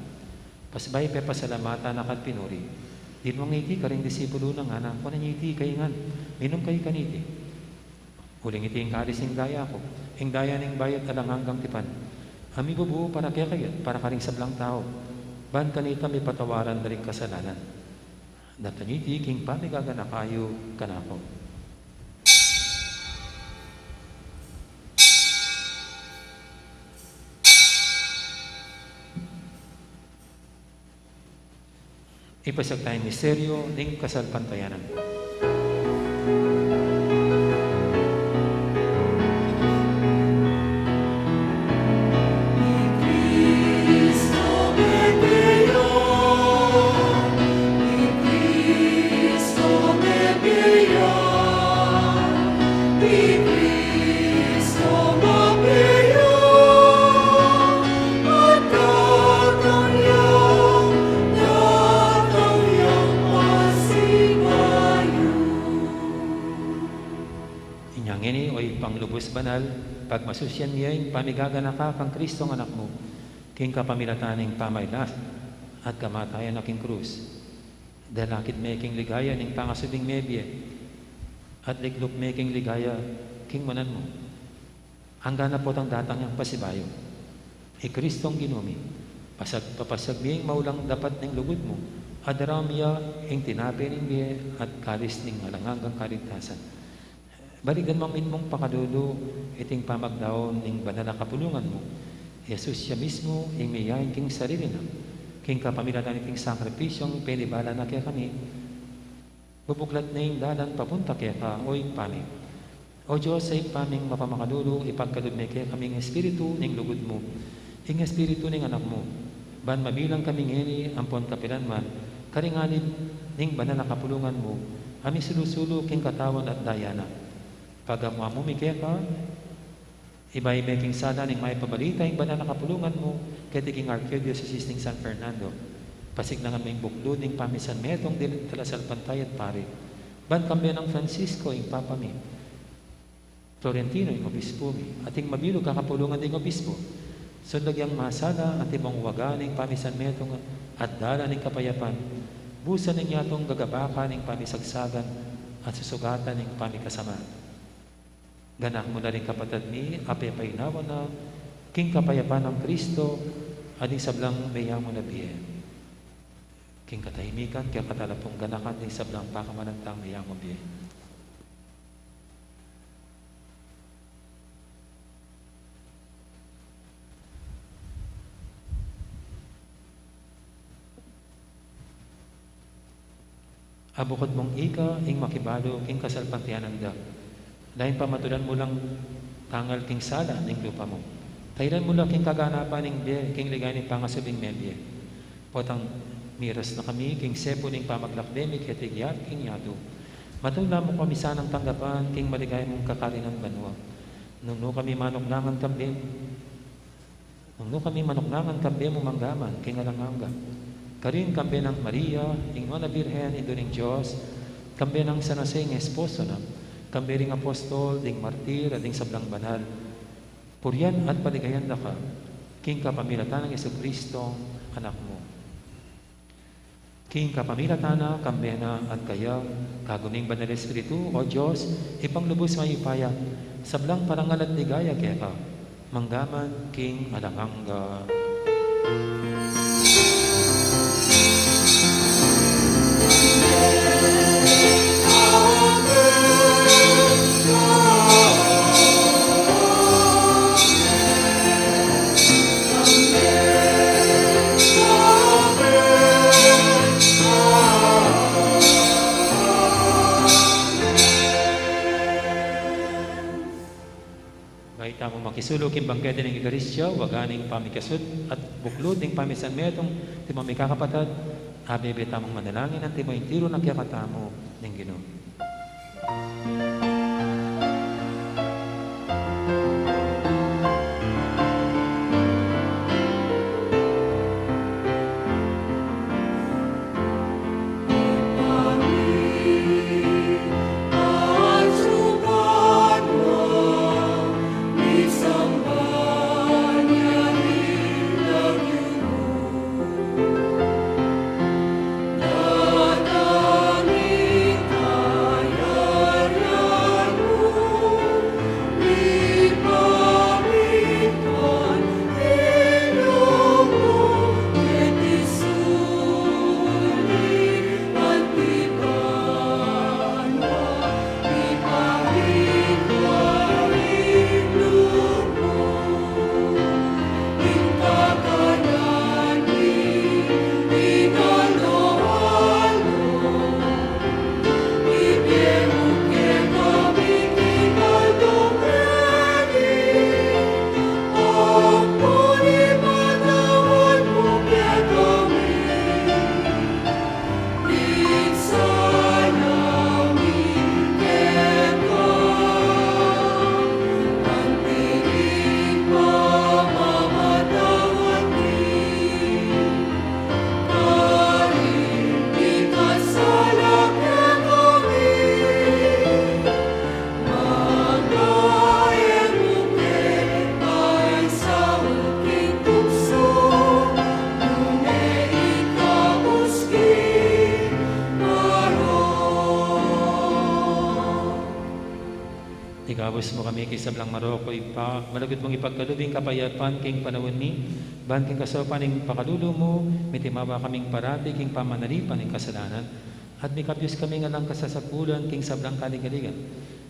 Pasibayu pepasalamatan na ka at pinuri. Dinwang ne iti karing disipulu na ngana, kunan ye iti kayu ngan, minum kayu kaniti. Uling iti ing kalis ning daya ku, ing daya ning bayu at alang anggang tipan, a mibubu para kekayu at para karing sablang tau, ban kanita mipatawaran da ring kasalanan. Daptan yu iti king pamigaganaka yu kanaku. Ipasiag taya ing misteryu ning kasalpantayanan. Inya ngeni, o Ibpang lubus banal, pagmasusian mi ya ing pamigaganaka kang Kristong Anak mu, king kapamilatan ning pamaglas at kamatayan na king krus. Dalakit me king ligaya ning pangasubling mebie, at liklop me king ligaya king manan mu. Anggang potang datang yang pasibayu, i Kristong Ginu mi, pasag-, papasiag mi ing maulang dapat ning lugud mu, a daraun mi ya ing tinape ning bie at kalis ning alang anggang kaligtasan. Balikdan mung mitmung pakalulu iting pamagdaun ning banal a kapulungan mu. Jesus ya mismu ing miyain king sarili na, king kapamilatan niting sakripisyung penibala na kekami, bubuklat ne ing dalan papunta keka, o Ibpa mi. O Dios, a Ibpa ming mapamakalulu, ipagkalub me kekami ing Espiritu ning lugud mu, ing Espiritu ning Anak mu, ban mabilang kami ngeni ampon kapilan man karing anib ning banal a kapulungan mu, a misulu-sulu king katawan at daya na. Pagamu-amu mi keka, ibayu me king sala ning maipabalita ing banal a kapulungan mu keti king Arkidiosesis ning San Fernando. Pasiknangan me ing buklud ning pamisan metung ding talasalpantaya at pari, ban kambe nang Francisco ing Papa mi, Florentino ing Obispu mi, at ing mabilug a kapulungan ding obispu, sundag yang masala antimong waga ning pamisan metung at dalan ning kapayapan, busan ning yatung gagabakan ning pamisagsagan at susugatan ning pamikasama. Ganakan mu na ring kapatad mi a pepainawa na king kapayapan nang Kristo at ning sablang meyamu na bie. King katahimikan, kekatala pung ganakan ding sablang pakamalantang meyamu bie. A bukud mung ika ing makibalu king kasalpantayanan da, dahil pamatulan mu lang tangal king sala ning lupa mu. Tairan mu la king kaganapan ning bie, king ligaya ning pangasubling mebie. Potang miras na kami king sepu ning pamaglakbe mi keti king yatu, matula mu kami sanang tanggapan king maligaya mung kakarinan banua. Nung nu kami manuknangan kambe, nung nu kami manuknangan kambe mu mangga man king alang angga. Karin kambe nang Maria, ing Nuan a Birhen, Indu ning Dios, kambe nang San Jose, ing esposo na, kambe ring apostol, ding martir, at ding sablang banal. Purian at paligayan da ka, king kapamilatan nang Jesucristong Anak mu. King kapamilatan na, kambe na, at kaya, kagum ning Banal Espiritu, o Dios, Ibpang lubus mayupaya, sablang parangal at ligaya keka, mangga man king alang angga. Bayu tamu makisulu king bangkete ning Eukaristia, waga ning pamikasud at buklud ning pamisan metung, antimo mikakapatad, abebe tamung manalangin, antimo ing tiru na kekatamu ning Ginu. Ubus mu kami king sablang marok, o Ibpa, malugud mung ipagkalub ing kapayapan king panaun mi, ban king kasaupan ning pakalulu mu, mitimawa kaming parati king pamanalipan ning kasalanan, at mikabyus kami ngan king kasasapulan king sablang kaligaligan.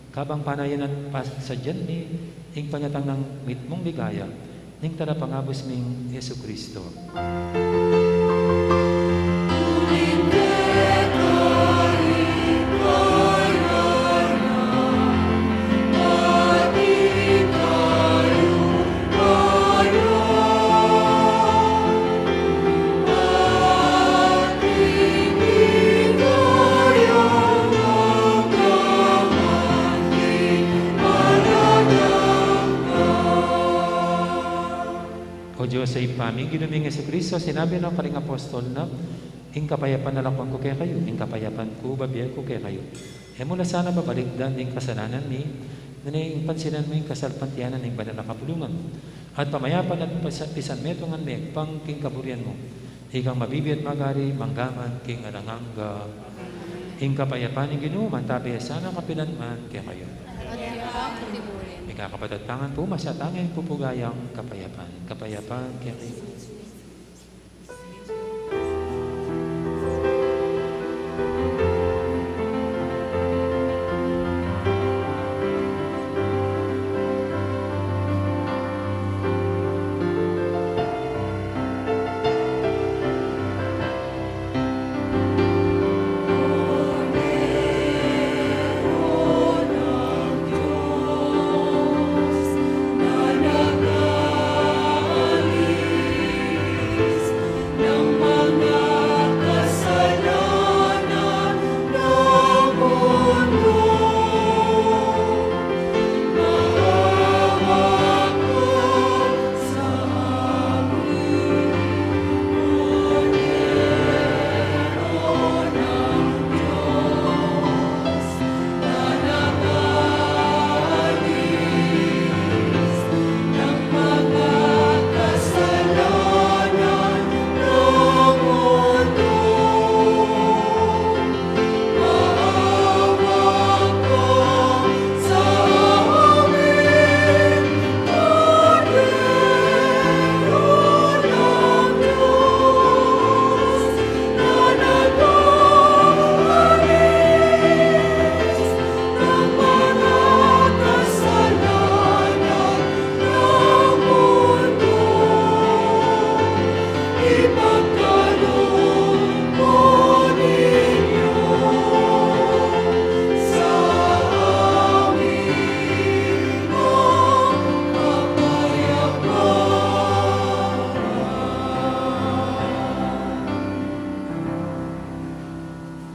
Kabang panayan at pas-, sadyan mi ing panyatang nang mitmung ligaya ning Talapangabus ming Jesucristo. O Dios a Ibpa mi, ing Ginu ming Jesucristo, sinabi na karing apostol na, "Ing kapayapan lakwan ku kekayu, ing kapayapan ku bibie ku kekayu." E mu la sana babalikdan ing kasalanan mi, nune ing pansinan mu ing kasalpantayanan ning banal a kapulungan mu. At pamayapan at pisa-, pisanmetungan me pang king kaburian mu. Ikang mabibie at magari, mangga man king alang angga. Ing kapayapan ning Ginu, mantabi ya sana kapilan man kekayu. At keka mu rin. Mikakapatad tamu ngan pu, masatangan pu pu gayang kapayapan. Kapayapan kekayu.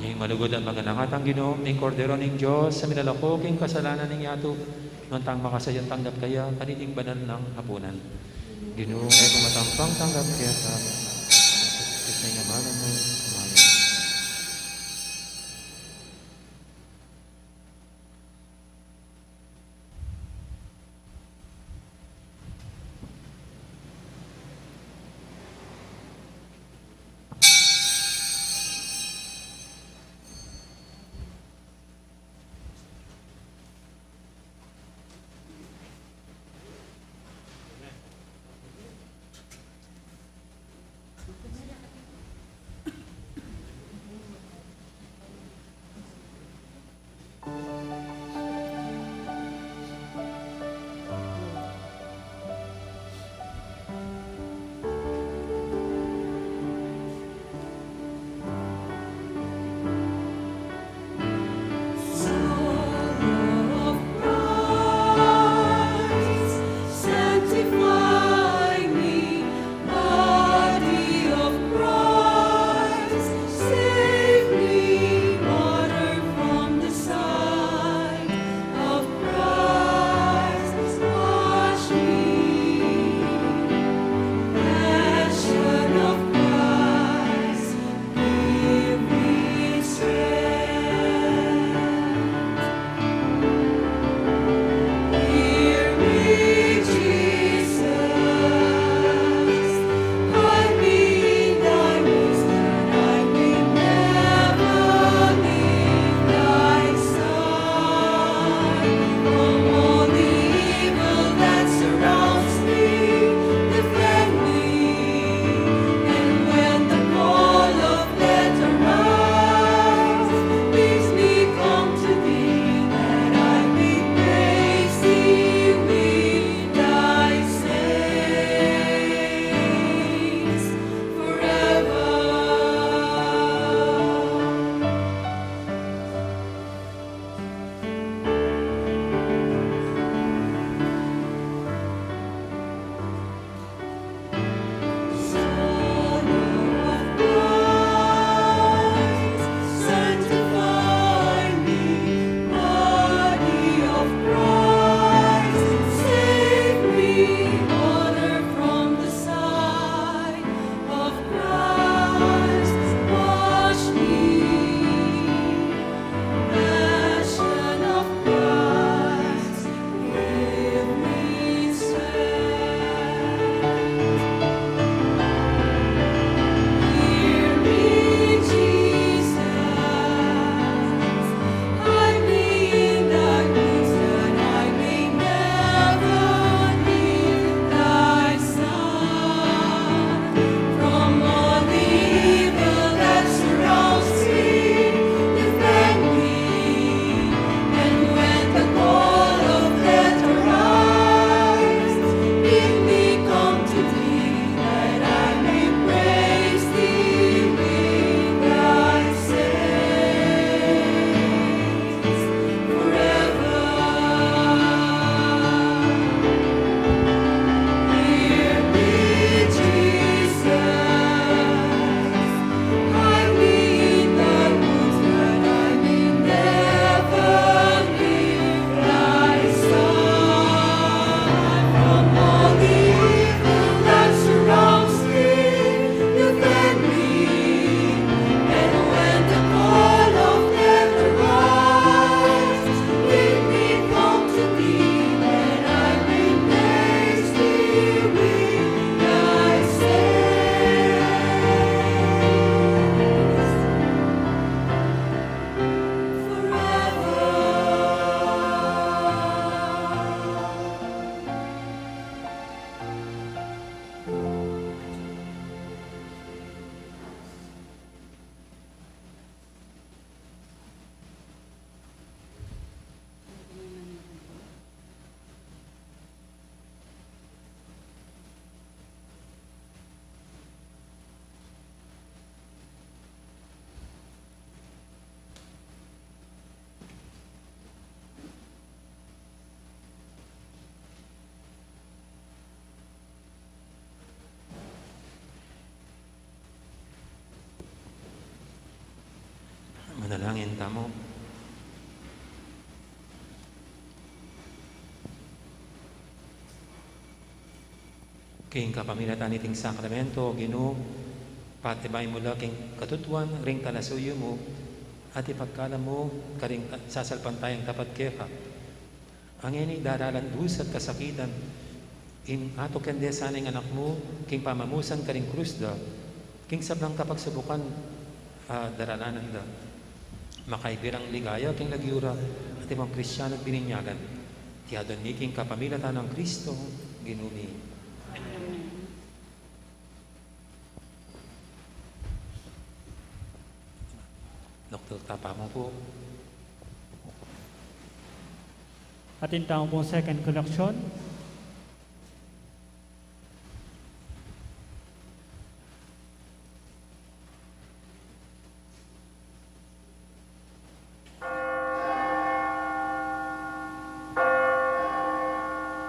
Ing malugud at maganang atang Ginu, ing Kordero ning Dios, a milalako king kasalanan ning yatu, nuan tang makasadyang tanggap kaya kaniting banal nang apunan. Ginu, e ku matampang tanggap keta, ing amalan mu, kumain. King kapamilatan niting sakramento, O Ginu, patibay mu la king katutuan ring talasuyu mu, at ipagkalam mu karing ta-, sasalpantayang tapat keka. Ngeni, daralan dus at kasakitan, ing atuk kende sana ing anak mu, king pamamusan karing krus da, king sablang kapagsubukan, ah, daralanan da. Makaibirang ligaya king lagyu ra, at ibang Kristiyanong bininyagan. Iti adwan mi king kapamilatan nang Kristo, Ginu mi. Doktor, tapa mu pu. Atin tamu pung second collection.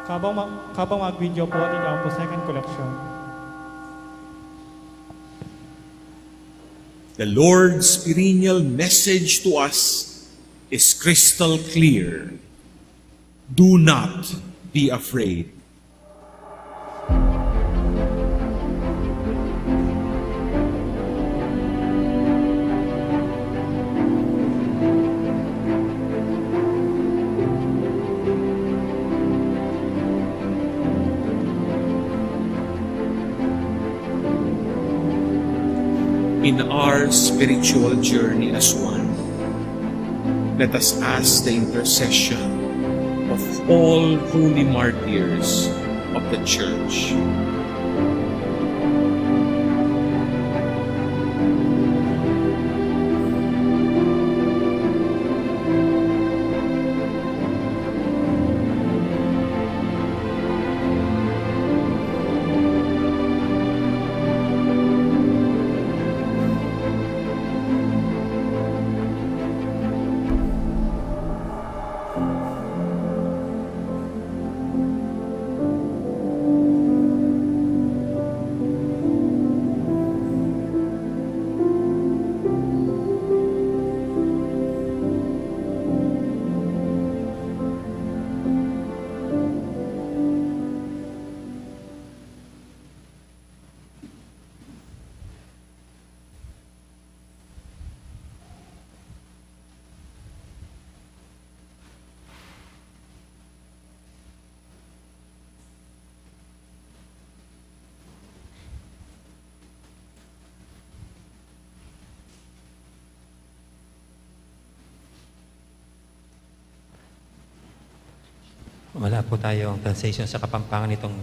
Kabang ma-, kabang mag-video po, atin tamu pung second collection. The Lord's perennial message to us is crystal clear. Do not be afraid. In our spiritual journey as one, let us ask the intercession of all holy martyrs of the Church. Wala po tayong translation sa Kapampangan nitong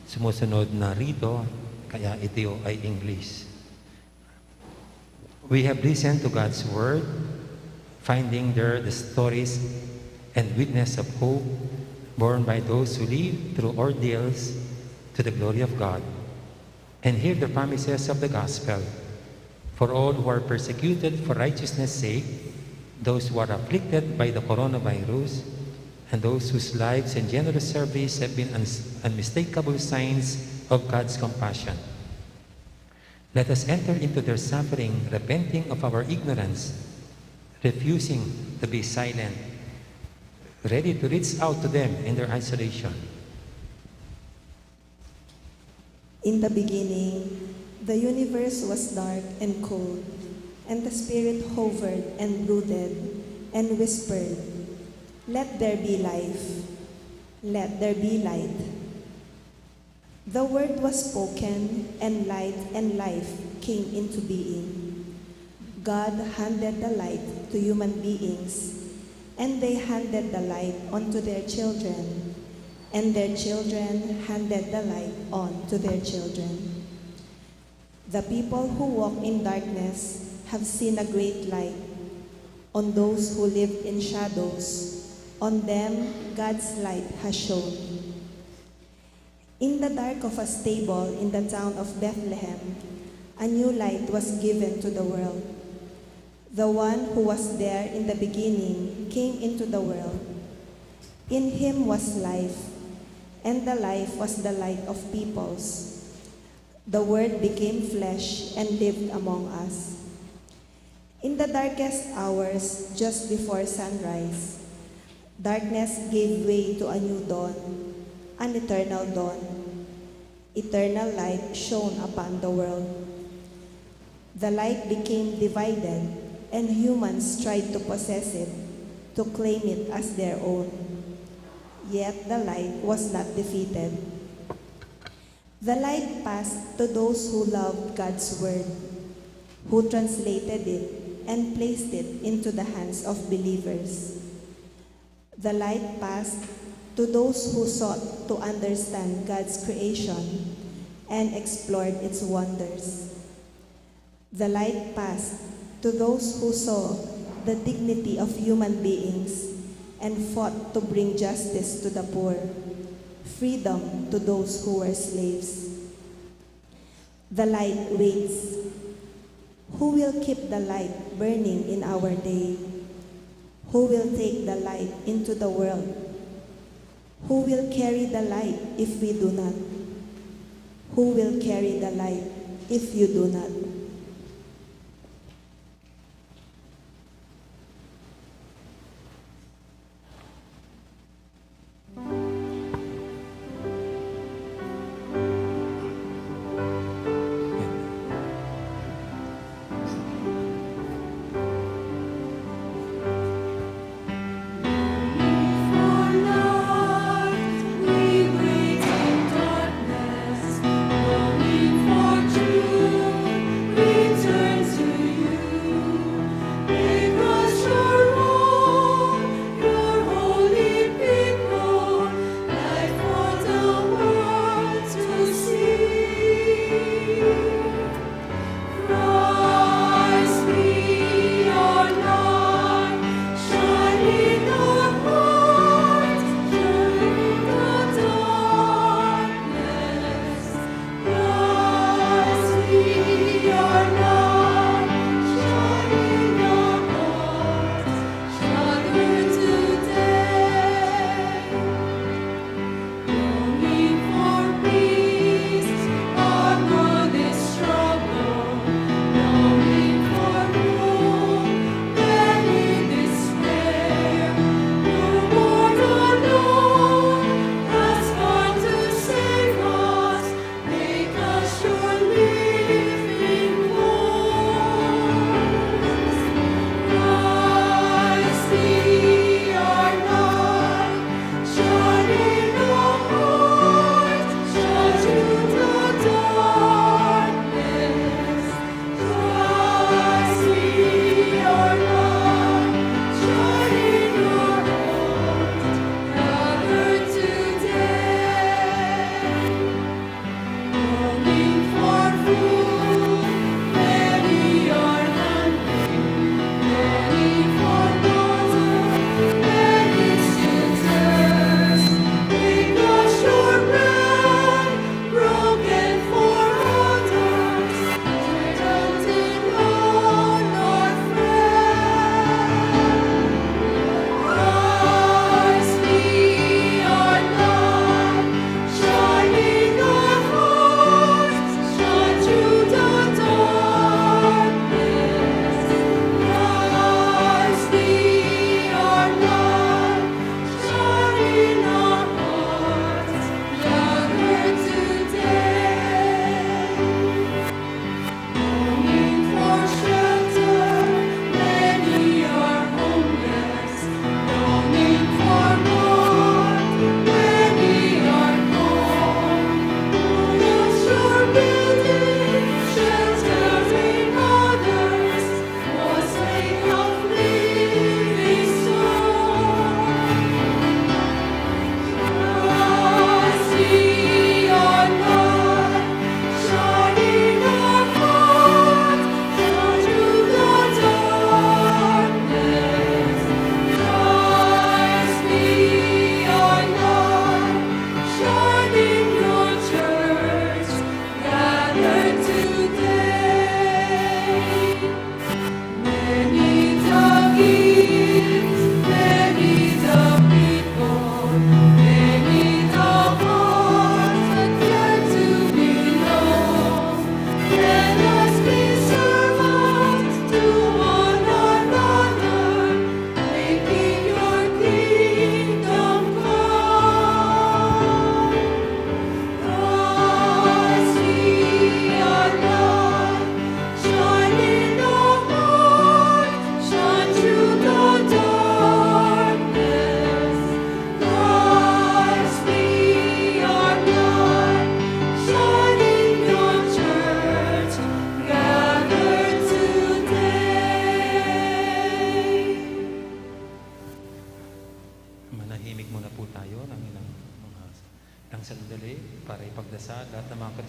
sumusunod na rito, kaya ito ay English. We have listened to God's word, finding there the stories and witness of hope borne by those who live through ordeals to the glory of God. And hear the promises of the gospel. For all who are persecuted for righteousness' sake, those who are afflicted by the coronavirus, and those whose lives and generous service have been uns-, unmistakable signs of God's compassion. Let us enter into their suffering, repenting of our ignorance, refusing to be silent, ready to reach out to them in their isolation. In the beginning, the universe was dark and cold, and the Spirit hovered and brooded and whispered, "Let there be life. Let there be light." The word was spoken, and light and life came into being. God handed the light to human beings, and they handed the light on to their children, and their children handed the light on to their children. The people who walk in darkness have seen a great light. On those who lived in shadows, on them God's light has shone. In the dark of a stable in the town of Bethlehem, a new light was given to the world. The one who was there in the beginning came into the world. In him was life, and the life was the light of peoples. The Word became flesh and lived among us. In the darkest hours, just before sunrise, darkness gave way to a new dawn, an eternal dawn. Eternal light shone upon the world. The light became divided, and humans tried to possess it, to claim it as their own. Yet the light was not defeated. The light passed to those who loved God's word, who translated it and placed it into the hands of believers. The light passed to those who sought to understand God's creation and explored its wonders. The light passed to those who saw the dignity of human beings and fought to bring justice to the poor, freedom to those who were slaves. The light waits. Who will keep the light burning in our day? Who will take the light into the world? Who will carry the light if we do not? Who will carry the light if you do not?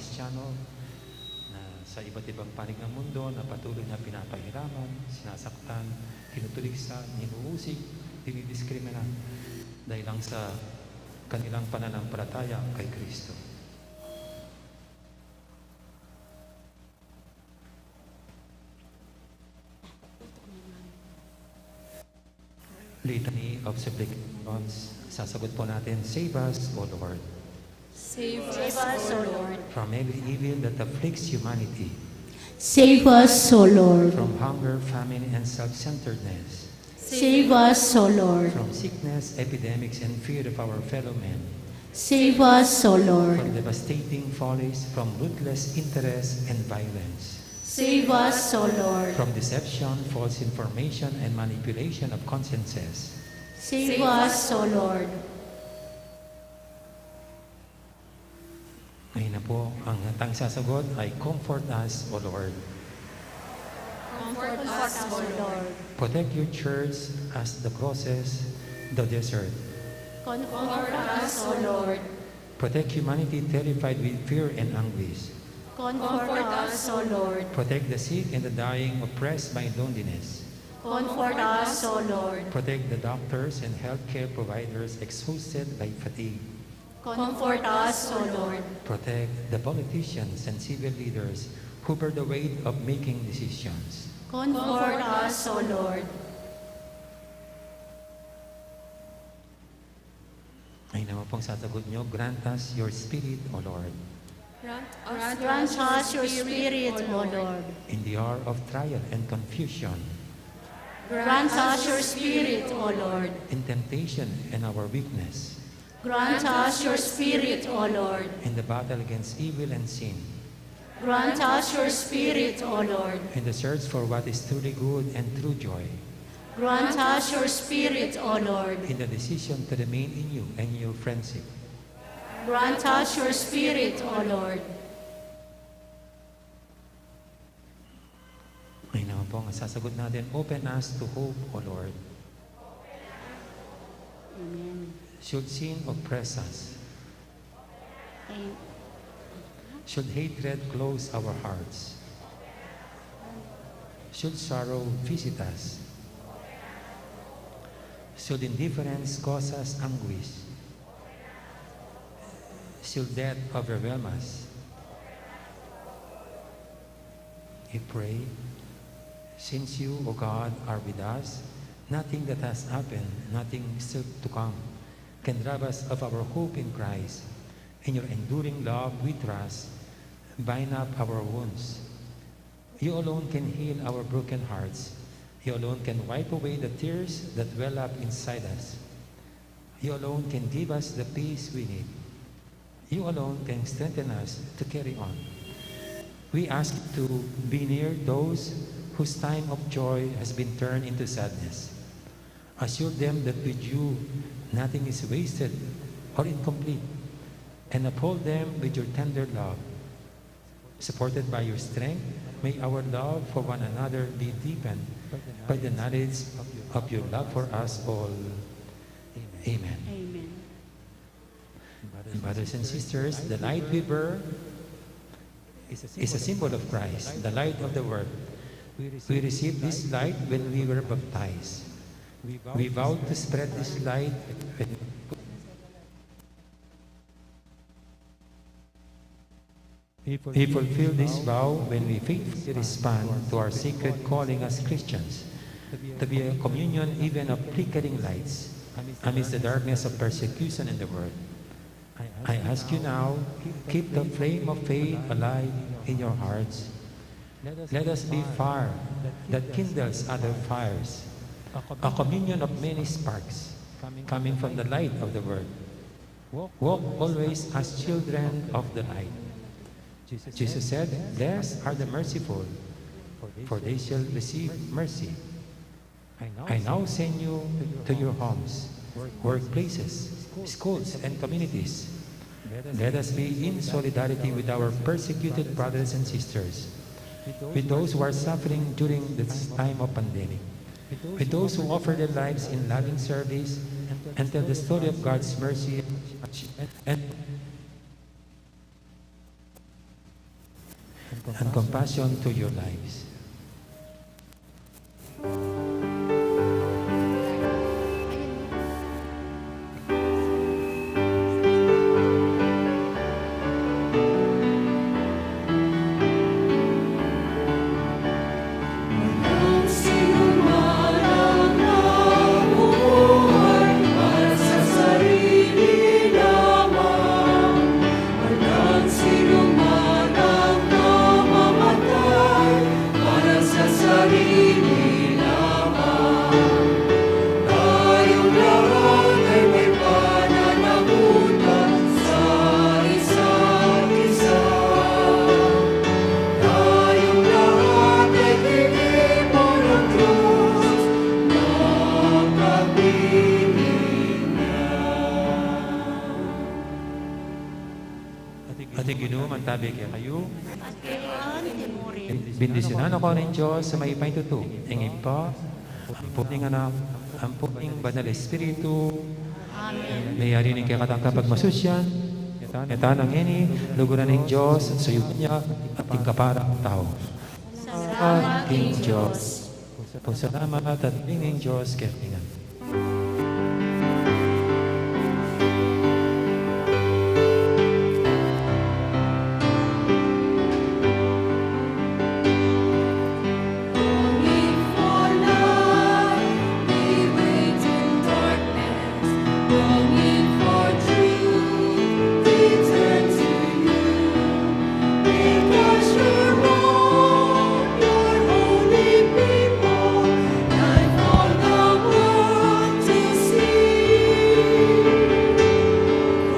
Kristiyano na sa iba't ibang panig ng mundo na patuloy na pinapahiraman, sinasaktan, tinutulisan, hinuhusig, dinidiskrimina dahil lang sa kanilang pananampalataya kay Kristo. Litany of Supplications. Sasagot po natin, "Save us, O Lord." Save us, O Lord. From every evil that afflicts humanity. Save us, O Lord. From hunger, famine, and self-centeredness. Save us, O Lord. From sickness, epidemics, and fear of our fellow men. Save us, O Lord. From devastating follies, from ruthless interest and violence. Save us, O Lord. From deception, false information, and manipulation of consciences. Save us, O Lord. Ngayon na po, ang tanging sasagot ay, "Comfort us, O Lord." Comfort us, O Lord. Protect your church as the crosses the desert. Comfort us, O Lord. Protect humanity terrified with fear and anguish. Comfort us, O Lord. Protect the sick and the dying, oppressed by loneliness. Comfort us, O Lord. Protect the doctors and healthcare providers exhausted by fatigue. Comfort us, O Lord. Protect the politicians and civil leaders who bear the weight of making decisions. Comfort us, O Lord. Ay naman pong sasagot nyo, "Grant us your Spirit, O Lord." Grant us, grant us your Spirit, O Lord. In the hour of trial and confusion. Grant us your Spirit, O Lord. In temptation and our weakness. Grant us your Spirit, O Lord. In the battle against evil and sin. Grant us your Spirit, O Lord. In the search for what is truly good and true joy. Grant us your Spirit, O Lord. In the decision to remain in you and your friendship. Grant us your Spirit, O Lord. Ngayon naman po, ang sasagot natin, "Open us to hope, O Lord." Amen. Should sin oppress us? Amen. Should hatred close our hearts? Should sorrow visit us? Should indifference cause us anguish? Should death overwhelm us? We pray, since you, O God, are with us, nothing that has happened, nothing still to come, can rob us of our hope in Christ. In your enduring love, we trust. Bind up our wounds. You alone can heal our broken hearts. You alone can wipe away the tears that well up inside us. You alone can give us the peace we need. You alone can strengthen us to carry on. We ask to be near those whose time of joy has been turned into sadness. Assure them that with you, nothing is wasted or incomplete, and uphold them with your tender love. Supported by your strength, may our love for one another be deepened by the knowledge of your love for us all. Amen. Amen. Brothers and sisters, the light we bear is a symbol of Christ, the light of the world. We receive this light when we were baptized. We vow to spread this light when we fulfill this vow when we faithfully respond to our sacred calling as Christians, to be a communion even of flickering lights amidst the darkness of persecution in the world. I ask you now, keep the flame of faith alive in your hearts. Let us be fire that kindles other fires, a communion of many sparks coming from the light of the world. Walk always as children of the light. Jesus said, "Blessed are the merciful, for they shall receive mercy." I now send you to your homes, workplaces, schools, and communities. Let us be in solidarity with our persecuted brothers and sisters, with those who are suffering during this time of pandemic, with those who offer their lives in loving service and tell the story of God's mercy and, and, and compassion to your lives. At ing Ginu mantabi kekayu. Bendisyunan na kayu ning Dios a mayupaya tutu, ing Ibpa, ampo ning Anak, ampo ning Banal Espiritu. Amen. Mayari ning kekatang kapagmasusyan, ngeni at kapilan man, luguran ning Dios, suyuan ya, at ing kaparang tau. Salamat king Dios. Salamat at ing Dios kekayu ngan. Longing for light, we wait in darkness. Longing for truth, we turn to you. Make us your own, your holy people, light for the world to see.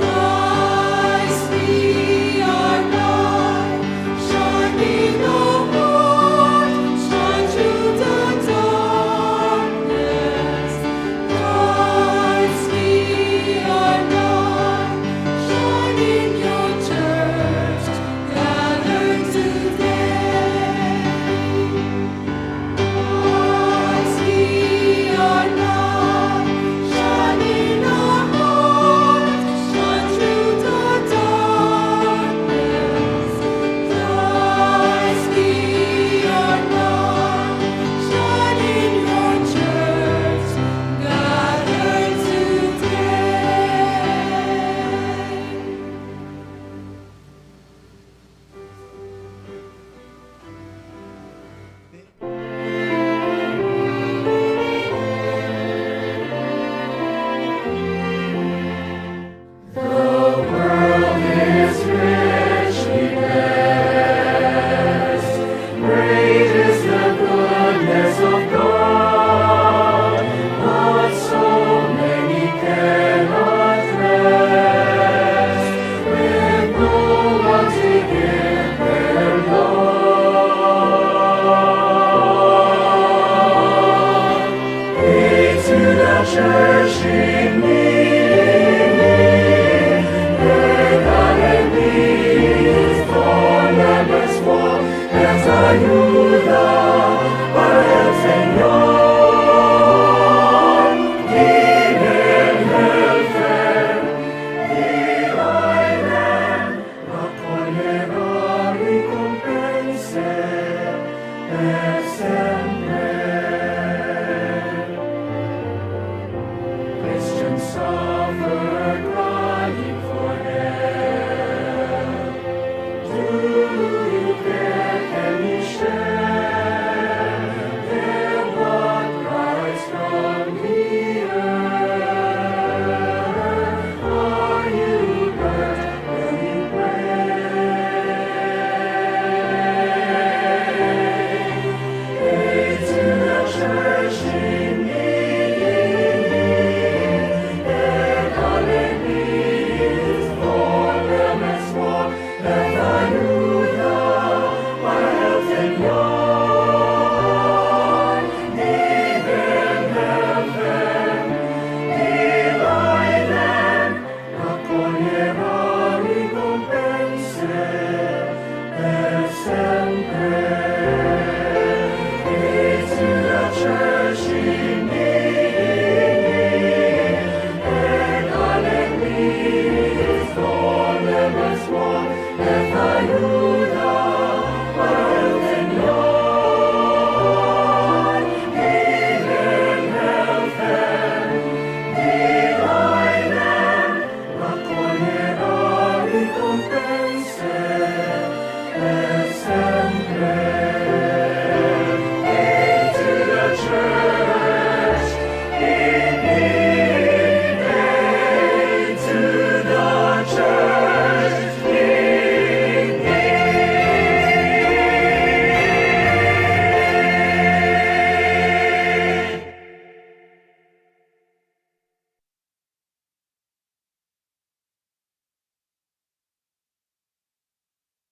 Christ be our light, shining the world, shine through the darkness. Christ be our light, shine in your church, gathered today. Christ be our light, shine in our hearts, shine through the darkness. Christ be our light, shine in your church, gathered today. The world is richly blessed. Great is the goodness of God, but so many cannot rest with no one to give their Lord. Pray to the church in need, pray that it be for members for esta ayuda para el Señor. Dime el fe, dime la cólera recompense,